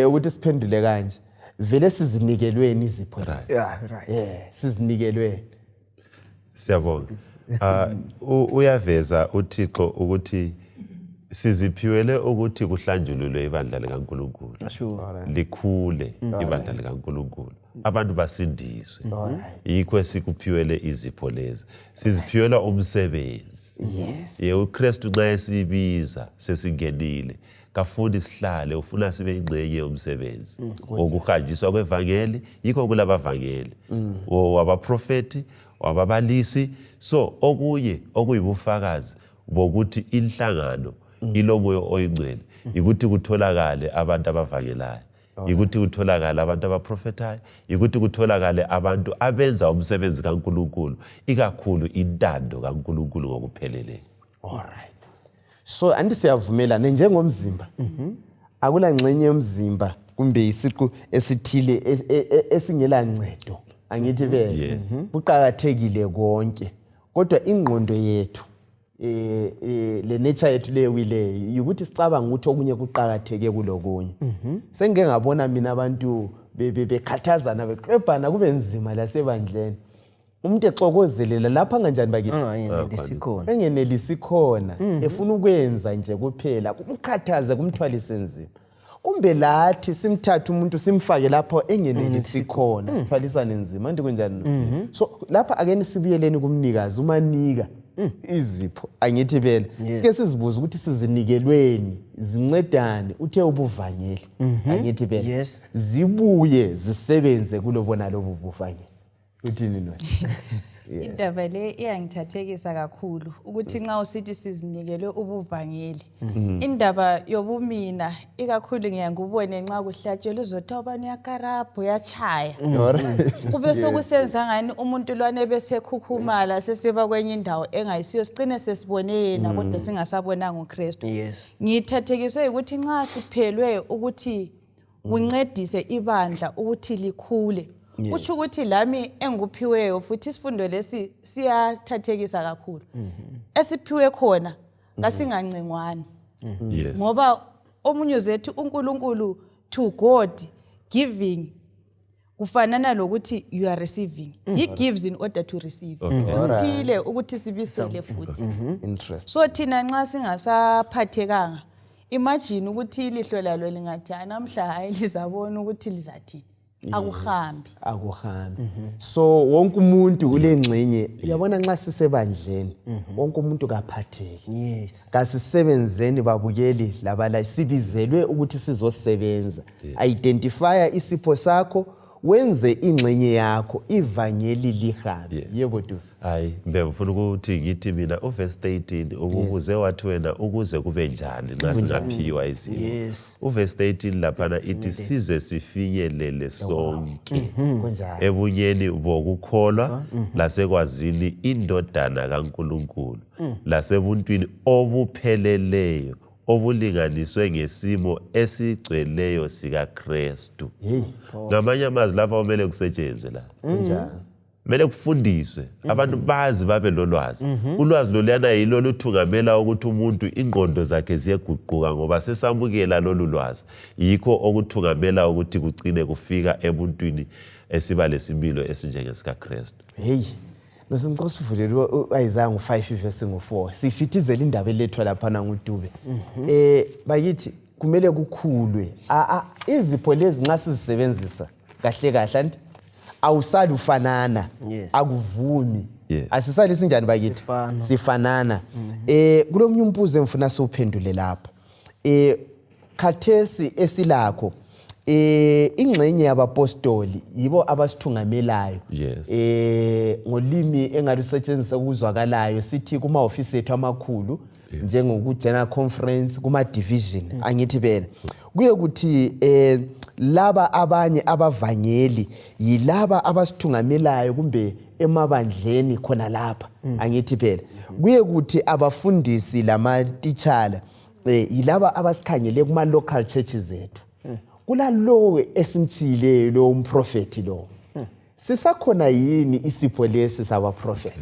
ukuthi siphendule kanje vele sizinikelweni izipho lezi Right. sizinikelwe Siyabonga. Uyaveza uThixo ukuthi siziphiwele ukuthi kuhlanjululwe ibandla likaNkulunkulu. Sure. Likhule ibandla likaNkulunkulu. Abantu basindiswe. Yikho sikuphiwele izipho lezi. Siziphiwela umsebenzi. Yes. uKhristu nxa esibiza sesingenile kafuni sihlale ufuna sibe ingcenye yomsebenzi okuhanjiswa kwevangeli yikho kulabavangeli wabaprofeti wababalisi so okunye okuyibufakazi bokuthi inhlangano ilomoyo oyingcwele ukuthi kutholakale abantu abavangelayo ukuthi kutholakale abantu abaprofetayo ukuthi kutholakale abantu abenza umsebenzi kaNkulunkulu ikakhulu intando kaNkulunkulu ngokupheleleyo. Alright. So andisiyavumelana njengomzimba. Akula ngcenye yomzimba kumbe isiqu esithile esingela ncedo. Angithi vele kuqhakathekile konke. Kodwa ingqondo yethu le nature yethu leyo ukuthi sicabanga ukuthi okunye kuqhakatheke kulokunye. Sengeke ngabona mina abantu bekhathazana beqebhana kube nzima lasebandleni. Umuntu exokozelela lapha kanjani bakithi? Lesikhona. Engenelisi khona efuna ukwenza nje kuphela kumkhathaze kumthwalise nzima. Kumbe lathi simthatha umuntu simfake lapho engenelisi khona sithwalisane nzima ndikunjani? So lapha akeni sibiyeleni kumnikazi umanika izipho angithi phela sike sizibuza ukuthi sizinikelweni zincedane uthe ubuvangeli angithi phela zibuye zisebenze kulobona lobu buvangeli uthini nona? Indaba le iyangithathekisa kakhulu ukuthi nxa usithi sizinikelwe ubuvangeli indaba yobumina ikakhulu ngiyangubone nxa kuhlatshelwe uzothoba niyakarabhu yachaya kube sokusenza ngani umuntu lwane bese khukhumala sesiba kwenye indawo engayisiyo sicine sesibone yena kodwa singasabonanga uKhristu. Ngithathekiswe ukuthi nxa siphelwe ukuthi uncedise ibandla ukuthi likhule uthi ukuthi lami enguphiweyo futhi isifundo lesi siyathathekisa kakhulu esiphiwe khona kasingancengwani ngoba omunye zethu uNkulunkulu to God giving kufanana lokuthi you are receiving. He gives in order to receive. Siphile ukuthi sibisele futhi. Interest. So thina nxa singasaphathekanga imagine ukuthi ilihlo lalo lingathi namhla hayi lizabona ukuthi lizathini. Akuhambi. So wonke umuntu kule ngcenye uyabona nxa sisebandleni wonke umuntu kaphatheki. Kasisebenzeni babukeli labala sibizelwe ukuthi sizosebenza. Identify isipho sakho wenze ingcenye yakho ivangeli lihambe. Yebo du. Hayi ngifuna ukuthi ngithi mina uverse 18 ukubuze wathi wena ukuze kube njani nxa singaphiwa izinto. Uverse 18 laphana ithi size sifinyelele sonke ebunyeni bokukholwa lasekwazini indodana kaNkulunkulu lasebuntwini obupheleleyo obulinganiswe ngesimo esigcweleyo sikaKhristu. Ngamanye amazwi lapha kumele kusetshenzwe la. Kunjani? Mele kufundiswe abantu bazi babe lolwazi. Ulwazi loluyana yilo luthungamela ukuthi umuntu ingqondo zakhe ziyeguquka ngoba sesamukela lolu lwazi. Yikho okuthungamela ukuthi kugcine kufika ebuntwini esiba lesimilo esinjengesikaKhristu. Nosingicela sivulele uIsaiah 5 verse 4. Sifithizela indaba elethwa lapha nguDube. Bakithi kumele kukhulwe. Izipho lezi nxa sizisebenzisa kahle kahle awusali ufanana akuvumi asisali sinjani bakithi sifanana kulomnye umbuzo engifuna siwuphendule lapha khathesi esilakho ingcenye yabapostoli yibo abasithungamelayo ngolimi engalusetshenziswa ukuzwakalayo sithi kuma office ethu amakhulu njengoku general conference kuma division angithi bena kuye kuthi laba abanye abavangeli yilaba abasithungamelayo kumbe emabandleni khona lapha angithi phela kuye kuthi abafundisi lamatitshala yilaba abasikhangele kuma local churches zethu kulalowe esimthile lo umprofeti lo sisakhona yini isipho lesi sabaprofeti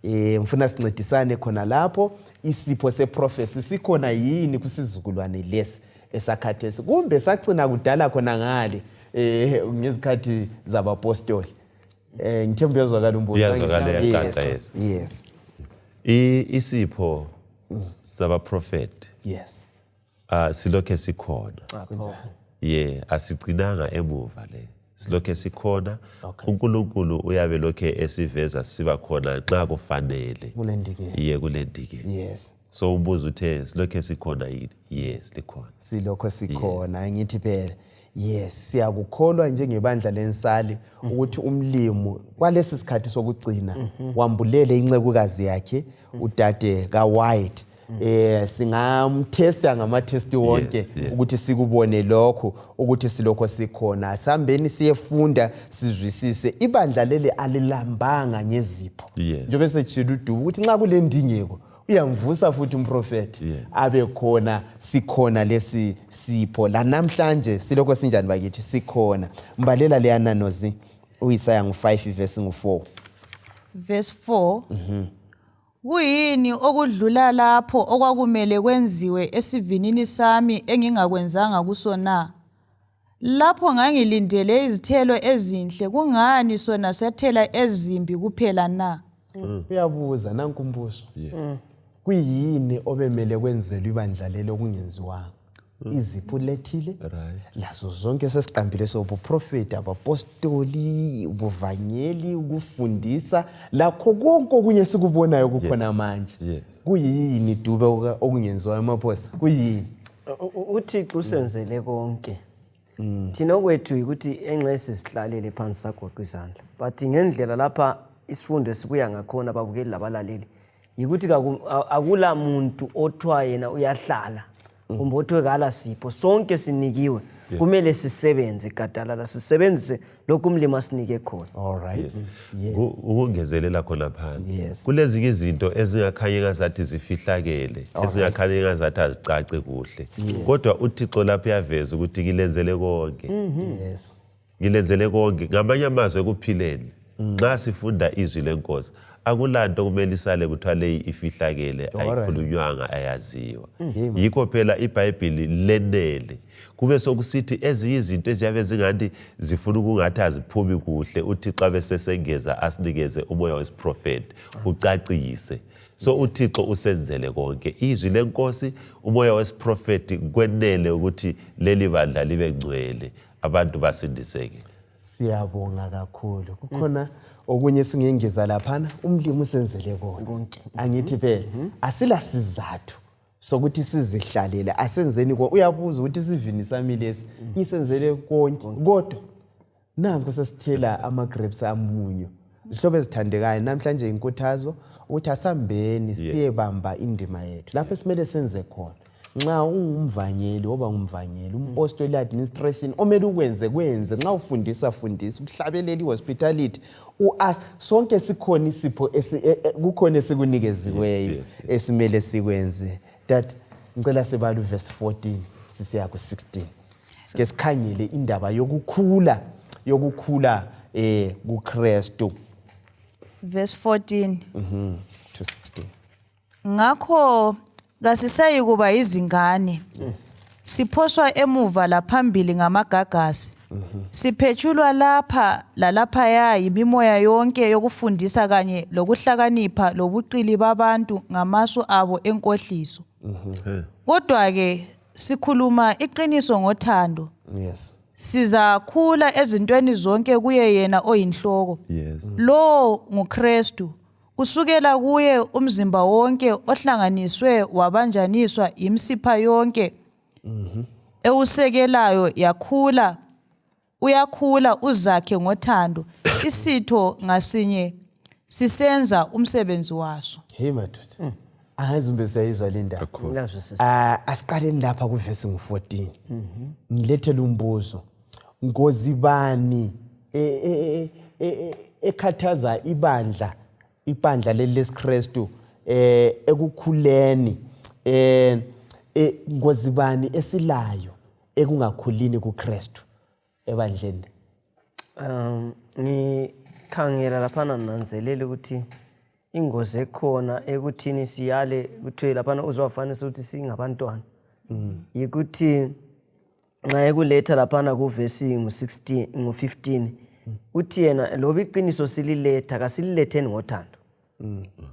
Ngifuna sincedisane khona lapho isipho seprofesi sikhona yini kusizukulwane lesi esakhathesi kumbe sagcina kudala khona ngale ngezikhathi zabapostoli. Ngithemba uyazwakala umbuzo. Uyazwakala yacaca yes. Isipho sabaprofeti. Yes. Silokhe sikhona. Asigcinanga emuva le. Silokhe sikhona. uNkulunkulu uyabe lokhe esiveza siba khona xa kufanele. Kulendike. Yes. So umbuzo uthe silokhe sikhona yini? Yes, likhona. Silokho sikhona ngithi phela. Yes, siyakukholwa njengebandla lensali ukuthi umlimo kwalesi sikhathi sokugcina wambulele incekukazi yakhe udade kaWhite. Singamtesta ngamathesti wonke ukuthi sikubone lokho ukuthi silokho sikhona. Sambeni siyefunda sizwisise ibandla leli alilambanga ngezipho. Njengoba sejila uDubu ukuthi nxa kule ndingeko uyamvusa futhi umprofeti abe khona sikhona lesi sipho la namhlanje silokho sinjani bakithi sikhona. Mbalela le yananozi uIsaya 5 verse 4. Verse 4. Kuyini okudlula lapho okwakumele kwenziwe esivinini sami engingakwenzanga kusona? Lapho ngangilindele izithelo ezinhle kungani sona sethela ezimbi kuphela na? Uyabuza nanku umbuzo. Kuyini obemele kwenzelwe ibandla lelo kungenziwanga? Izipho lethile lazo zonke sesiqambile sobuprofeti abapostoli ubuvangeli ukufundisa lakho konke okunye sikubonayo kukhona manje. Kuyini Dube okungenziwayo emaphosa? Kuyini? uThixo usenzele konke. Thina kwethu ukuthi enxese sihlalele phansi sagoqa izandla. But ngendlela lapha isifundo esibuya ngakhona babukeli labalaleli yikuthi akula muntu othwa yena uyahlala kumbe othwekala sipho sonke sinikiwe kumele sisebenze gadalala sisebenzise lokhu umlimo asinike khona. All right. Ukungezelela khona phansi kulezi izinto ezingakhanyi ngazathi zifihlakele ezingakhanyi ngazathi azicace kuhle kodwa uThixo lapha uyaveza ukuthi kilenzele konke. Ngilenzele konke ngamanye amazwi ekuphileni nxa sifunda izwi lenkosi akulanto kumele isale kuthiwa le ifihlakele ayikhulunywanga ayaziwa. Yikho phela iBhayibheli lenele kube sokusithi ezinye izinto eziyabe zingani zifuna ukungathi aziphumi kuhle uThixo abesesengeza asinikeze umoya wesiprofeti ucacise. So uThixo usenzele konke izwi lenkosi umoya wesiprofeti kwenele ukuthi leli bandla libe ngcwele abantu basindiseke. Siyabonga kakhulu. Kukhona okunye singengeza laphana umlimo usenzele konke. Angithi phela asila sizathu sokuthi sizihlalele asenzeni uyabuza ukuthi isivini sami lesi ngisenzele konke kodwa nanku sesithela ama grapes amunyu. Zihlobo ezithandekayo namhlanje inkuthazo ukuthi asambeni siyebamba indima yethu lapho esimele senze khona. Nxa ungumvangeli oba ngumvangeli umpostoli administration omele ukwenze nxa ufundisa ukuhlabelela ihospitality sonke sikhona isipho kukhona esikunikeziweyo esimele sikwenze. That ngicela sibala verse 14 sisiya ku 16 sike sikhangele indaba yokukhula kuKhristu. Verse 14 to 16. Ngakho kasisayi kuba izingane. Siphoswa emuva laphambili ngamagagasi. Siphetshulwa lapha lalaphaya yimimoya yonke yokufundisa kanye lokuhlakanipha lobuqili babantu ngamasu abo enkohliso. Kodwa ke sikhuluma iqiniso ngothando. Sizakhula ezintweni zonke kuye yena oyinhloko. Lo nguKhristu. Kusukela kuye umzimba wonke ohlanganiswe wabanjaniswa imsipha yonke ewusekelayo uyakhula uzakhe ngothando isitho ngasinye sisenza umsebenzi waso. Hey madoda. Ahazumbe sayizwa le ndaba. Asiqaleni lapha ku verse 14. Ngilethele umbuzo. Ngozibani ekhathaza ibandla lesiKhristu ekukhuleni ngozibani esilayo ekungakhulini kuKhristu ebandleni. Ngikhangela lapha nananzelela ukuthi ingozi ekhona ekuthini siyale kuthiwe laphana uzowafanisa ukuthi singabantwana yikuthi nxa ekuletha laphana kuvesi ngu-15 uthi yena loba iqiniso sililetha kasililetheni ngothando.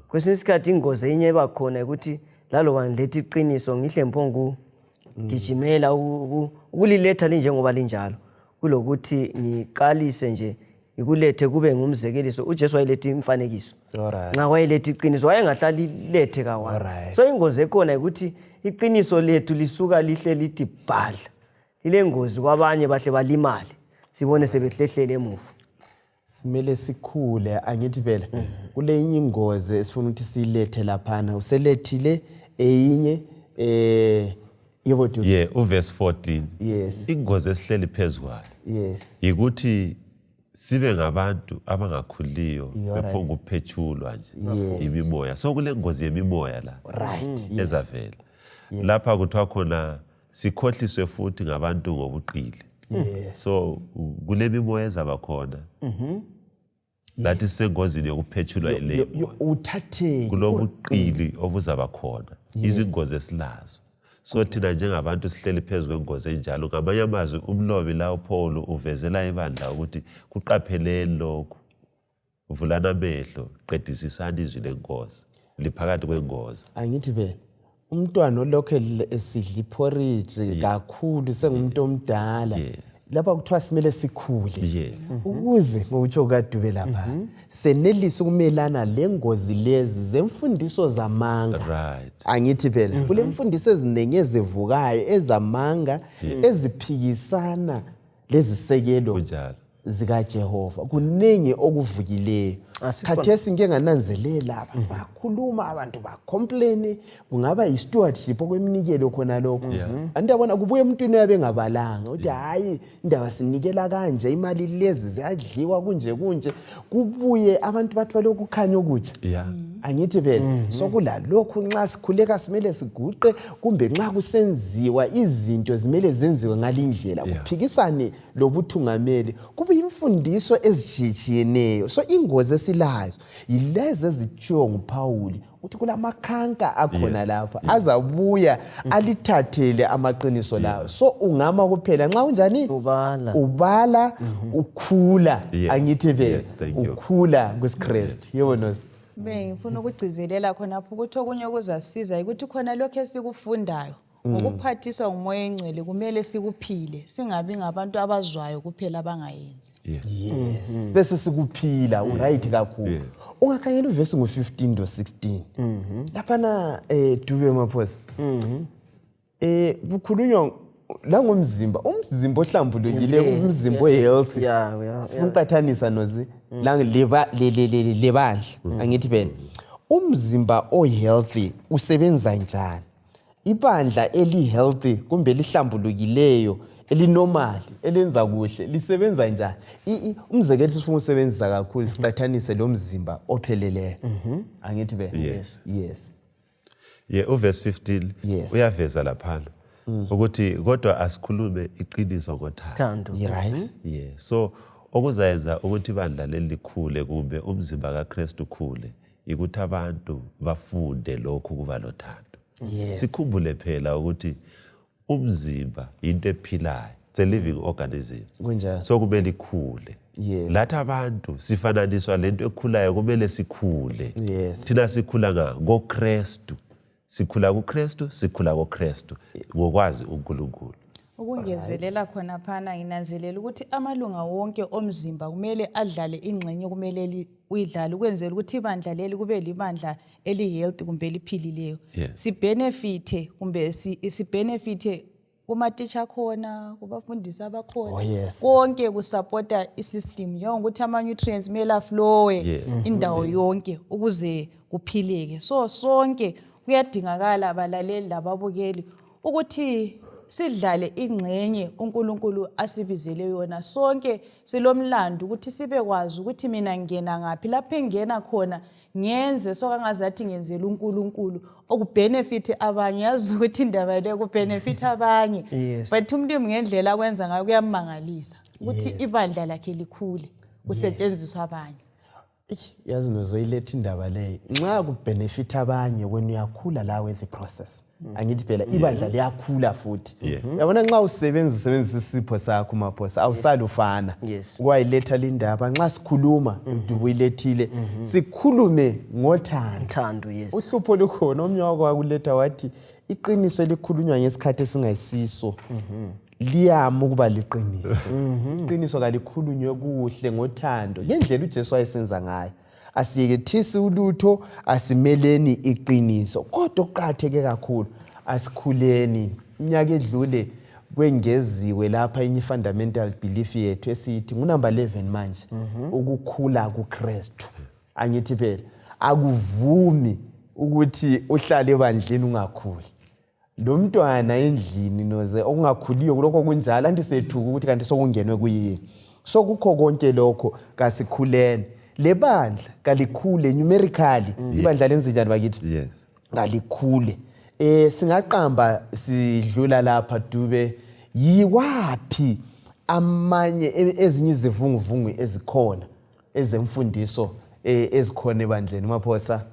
Kwesinye isikhathi ingozi enye eba khona ukuthi laloba ngiletha iqiniso ngihle mphongo gijimela ukuliletha linjengoba linjalo kulokuthi ngiqalise nje ikulethe kube ngumzekeliso. uJesu wayelethe imfanekiso nxa wayelethe iqiniso wayengahlali lethe kawana. So ingozi ekhona ukuthi iqiniso lethu lisuka lihle lithi bhadla ile ngozi kwabanye bahle balimale sibone sebehlehlele emuva. Simele sikhule angithi phela kule inye ingozi esifuna ukuthi silethe laphana uselethile eyinye uverse 14 ingozi esihleli phezukwayo yikuthi sibe ngabantu abangakhuliyo bephonga ukuphetshulwa nje imimoya. So kule ngozi yemimoya la ezavela lapha kuthiwa khona sikhohliswe futhi ngabantu ngobuqili. So kule mimoya ezaba khona lathi sengozini yokuphetshulwa ile uthatheke kulobuqili obuzaba khona izingozi esilazo. So thina njengabantu sihleli phezu kwengozi enjalo. Ngamanye amazwi umlobi la uPaul uvezela ibandla ukuthi kuqapheleni lokhu, vulana amehlo, qedisisani izwi lengozi, liphakathi kwengozi. Angithi phela umntwana olokho esidla iporridge kakhulu sengumuntu omdala lapha kuthiwa simele sikhule ukuze ngokutsho kaDube lapha senelisa ukumelana lengozi lezi zemfundiso zamanga. Angithi phela kule mfundiso ezinengi ezivukayo ezamanga eziphikisana lezisekelo zikaJehova kunengi okuvukileyo. Khathesi ngeke ngananzelela abantu bakhuluma, abantu bacomplain, kungaba i-stewardship okweminikelo khona lokho. Andiyabona kubuye emntwini yabengabalanga uthi hayi indaba sinikela kanje, imali lezi ziyadliwa kunje kubuye abantu bathi balokhu kukhanya ukuthi angithi phela sokulalokhu nxa sikhuleka simele siguqe kumbe nxa kusenziwa izinto zimele zenziwe ngalindlela kuphikisane lobuthungameli kube imfundiso ezitshiyeneyo. So ingozi esilazo yilezi ezitshiwo nguPawuli ukuthi kulamakhanka akhona lapha azabuya alithathele amaqiniso lawo. So ungama kuphela nxa unjani ubala ukhula angithi phela ukhula kuSkristu. Yebo ngifuna ukugcizelela khonapho ukuthi okunye okuzasiza ukuthi khona lokho esikufundayo ngokuphathiswa ngumoya engcwele kumele sikuphile, singabi ngabantu abazwayo kuphela abangayenzi. Bese sikuphila uright kakhulu. Ungakhangela uvesi ngu-15 to 16 laphana Dube Maphosa kukhulunywa la ngomzimba, umzimba ohlambulukile, umzimba ohealthy. Sifuna uqathanisa nozi la lebandla angithi phela umzimba ohealthy usebenza njani, ibandla eli-healthy kumbe lihlambulukileyo elinormal elenza kuhle lisebenza njani. Umzekelo sifuna usebenzisa kakhulu siqathanise lo mzimba opheleleyo angithi phela uverse 15 uyaveza laphana ukuthi kodwa asikhulume iqiniso ngothando. So okuzayenza ukuthi ibandla leli likhule kumbe umzimba kaKhristu ukhule ukuthi abantu bafunde lokhu kuba lothando. Sikhumbule phela ukuthi umzimba into ephilayo, it's a living organism. So kumele ikhule. Lathi abantu sifananiswa lento ekhulayo kumele sikhule. Thina sikhula ngoKhristu. Sikhula kuKhristu, sikhula koKhristu ngokwazi uNkulunkulu. Ukungezelela khona phana nginanzelela ukuthi amalunga wonke omzimba kumele adlale ingxenye kumele uyidlale ukwenzela ukuthi ibandla leli kube libandla eli-healthy kumbe eliphilileyo. Sibenefite kumbe sibenefite kumatitsha khona, kubafundisi abakhona, konke kusupporta isystem njengokuthi ama-nutrients kumele aflowe indawo yonke ukuze kuphileke. So sonke kuyadingakala abalaleli lababukeli ukuthi sidlale ingxenye uNkulunkulu asibizele yona. Sonke silomlando ukuthi sibekwazi ukuthi mina ngena ngaphi, lapho engena khona ngenze sokangazathi ngenzela uNkulunkulu okubenefit abanye. Yazi ukuthi indaba le kubenefit abanye but umlimi ngendlela akwenza ngayo kuyamangalisa ukuthi ibandla lakhe likhule kusetshenziswa abanye. yazi nozoyiletha indaba leyo nxa kubenefit abanye when uyakhula la with the process angithi phela ibandla liyakhula futhi yabona nxa usebenzisa isipho sakho maphosa awusalufana kwayiletha lindaba nxa sikhuluma ubuyilethile sikhulume ngothando uhlupho lukhona omnye wako wakuletha wathi iqiniso elikhulunywa ngesikhathi esingayisiso liyama ukuba liqiniso iqiniso kalikhulunywe kuhle ngothando ngendlela uJesu wayesenza ngayo asiyekethisi ulutho asimeleni iqiniso kodwa uqhatheke kakhulu asikhuleni iminyaka edlule kwengeziwe lapha inye fundamental belief yethu esithi ngunumber 11 manje ukukhula kuKhristu angithi phela akuvumi ukuthi uhlale ebandleni ungakhuli lo mntwana endlini noze okungakhuliyo kuloko kunjalo anti sethuka ukuthi kanti sokungenwe kuyini so kukho konke lokho kasikhuleni lebandla kalikhule numerically ibandla lenze njani bakithi kalikhule singaqamba sidlula lapha dube yiwapi amanye ezinye izivunguvungu ezikhona ezemfundiso ezikhona ebandleni maphosa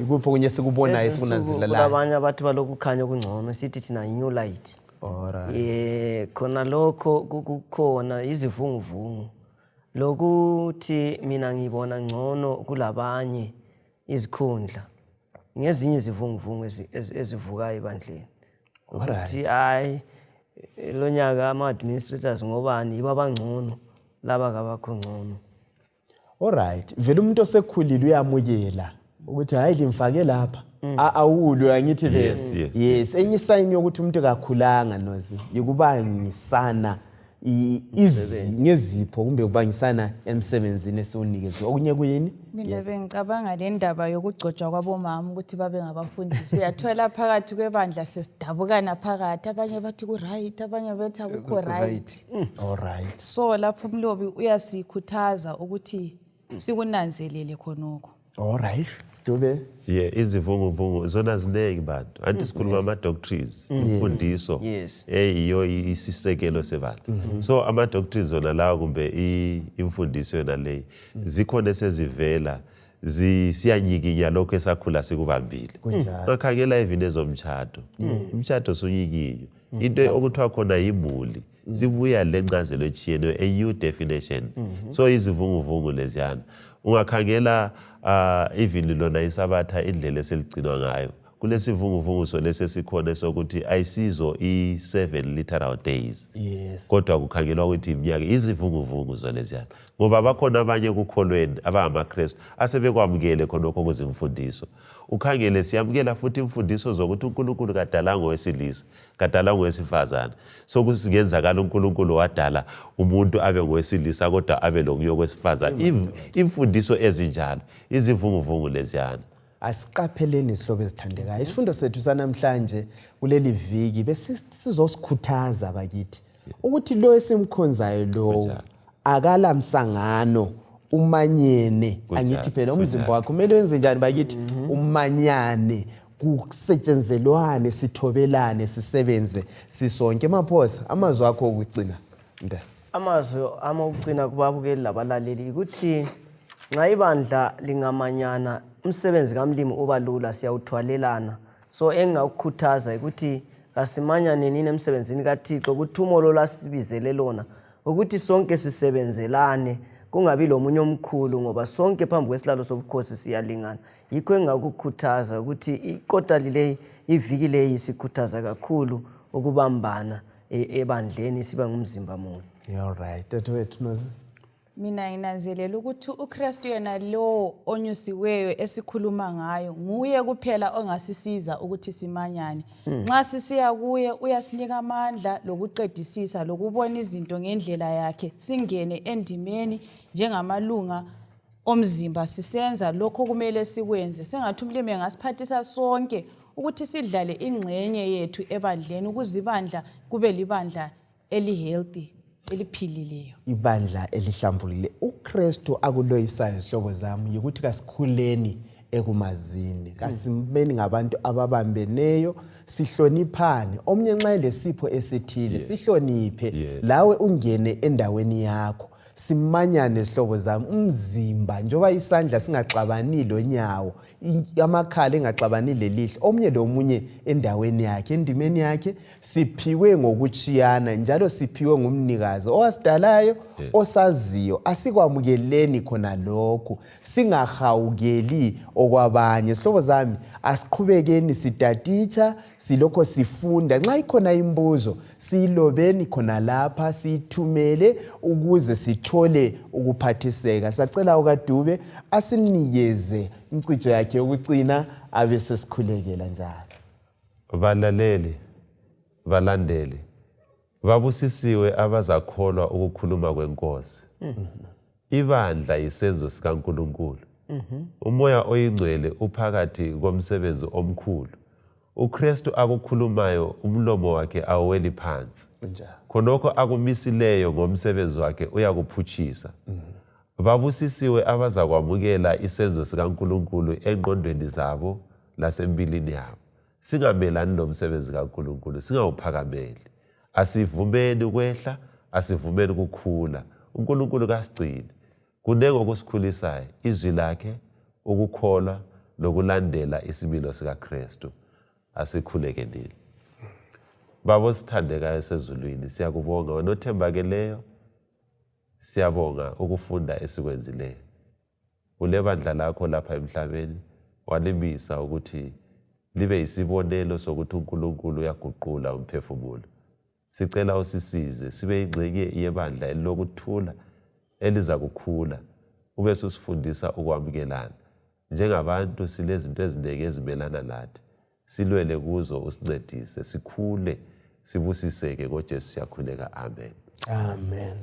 ikupho kunye sikubona isikunanzelela abanye abathi balokukhanya okungcono sithi thina new light khona lokho kukhona izivunguvungu lokuthi mina ngibona ngcono kulabanye izikhundla ngezinye izivunguvungu ezivuka ebandleni ukuthi hayi lo nyaka ama administrators ngobani iba bangcono laba kabakho ngcono alright vele umuntu osekhulile uyamukela ukuthi hayi limfake lapha awulo angithi yes enye sign yokuthi umuntu kakhulanga nozi yikubangisana ngezipho kumbe kubangisana emsebenzini esiwunikezwe okunye kuyini mina bengicabanga le ndaba yokugcotshwa kwabomama ukuthi babe ngabafundisi uyathola phakathi kwebandla sesidabukana phakathi abanye bathi ku right abanye bathi akukho right alright so lapho umlobi uyasikhuthaza ukuthi sikunanzelele khonoko alright dube izivunguvungu zona zinengi bantu anti sikhuluma ama doctrines imfundiso eyiyo isisekelo sebandla so ama doctrines zona lawo kumbe imfundiso yona leyi zikhona sezivela siyanyikinya lokho esakhula sikubambile ngakhangela even ezomtshado umtshado sunyikinyo into okuthiwa khona yimuli sibuya lencazelo etshiyeneyo a new definition so izivunguvungu leziyana ungakhangela even lona isabatha indlela eseligcinwa ngayo kulesivunguvungu solese sikhona sokuthi ayisizo i7 literal days kodwa kukhangelwa ukuthi iminyaka izivunguvungu zoleziyana ngoba bakhona abanye kukholweni abangamaKhristu asebekwamukele khonokho kuzimfundiso ukhangele siyamukela futhi imfundiso zokuthi uNkulunkulu kadala ngowesilisa kadala ngowesifazane so kusingenzakala uNkulunkulu wadala umuntu abe ngowesilisa kodwa abe lokunye okwesifazane imfundiso ezinjalo izivunguvungu leziyana asiqapheleni isihlobo esithandekayo isifundo sethu sanamhlanje kuleli viki besizosikhuthaza bakithi ukuthi lo esimkhonzayo lo akala msangano umanyene angithi phela umzimba wakho kumele wenze njani bakithi umanyane kusetshenzelwane sithobelane sisebenze sisonke maphosa amazwi akho okugcina amazwi amawugcina kubabukeli labalaleli ukuthi nxa ibandla lingamanyana umsebenzi kamlimi obalula siyawuthwalelana so engakukhuthaza ukuthi asimanyane nini emsebenzini kaThixo ukuthi umolo lasibizele lona ukuthi sonke sisebenzelane kungabi lomunye omkhulu ngoba sonke phambi kwesilalo sobukhosi siyalingana yikho engakukhuthaza ukuthi ikota lile iviki leyi sikhuthaza kakhulu ukubambana ebandleni siba ngumzimba munye alright dadewethu noze mina nginanzelela ukuthi uKhristu yena lo onyusiweyo esikhuluma ngayo nguye kuphela ongasisiza ukuthi simanyane nxa sisiya kuye uyasinika amandla lokuqedisisa lokubona izinto ngendlela yakhe singene endimeni njengamalunga omzimba sisenza lokho kumele sikwenze sengathi umlimi ngasiphathisa sonke ukuthi sidlale ingxenye yethu ebandleni ukuze ibandla kube libandla eli-healthy eliphilileyo ibandla elihlambulile uKhristu akuloyisayo izihlobo zami ukuthi kasikhuleni ekumazini kasimeni ngabantu ababambeneyo sihloniphane omnye nxa lesipho esithile sihloniphe lawe ungene endaweni yakho simanyane sihlobo zami umzimba njoba isandla singaxabani lonyawo amakhala engaxabani lelihle omunye lomunye endaweni yakhe endimeni yakhe siphiwe ngokuchiyana njalo siphiwe ngumnikazi owasidalayo osaziyo asikwamukeleni khona lokhu singahawukeli okwabanye sihlobo zami asiqhubekeni sitatitsha silokho sifunda nxa ikhona imbuzo siyilobeni khona lapha siyithumele ukuze sithole ukuphathiseka sacela ukaDube asinikeze imcijo yakhe yokucina abe sesikhulekela njalo. Balaleli balandeli babusisiwe abazakholwa ukukhuluma kwenkosi. Ibandla yisenzo sikaNkulunkulu. Umoya oyingcwele uphakathi komsebenzi omkhulu. uKhristu akukhulumayo umlomo wakhe aweli phansi. Khonokho akumisileyo ngomsebenzi wakhe uyakuphutshisa. Babusisiwe abazakwamukela isenzo sikaNkulunkulu engqondweni zabo lasembilini yabo. Singamelani nomsebenzi kaNkulunkulu, singawuphakameli. Asivumeni ukwehla, asivumeni ukukhula. uNkulunkulu kasigcine. Kunenge okusikhulisayo, izwi lakhe, ukukholwa nokulandela isimilo sikaKhristu. Asikhulekeni. Baba sithandekayo sezulwini, siyakubonga wena othembakeleyo. Siyabonga ukufunda esikwenzileyo. Ulebandla lakho lapha emhlabeni walimisa ukuthi libe isibonelo sokuthi uNkulunkulu uyaguqula umphefumulo. Sicela usisize sibe ingxenye yebandla elilokuthula eliza kukhula. Ube susifundisa ukwamukelana. Njengabantu silezinto ezinengi ezimelana lathi. Silwele kuzo usincedise, sikhule, sibusiseke ngoJesu siyakhuleka. Amen. Amen.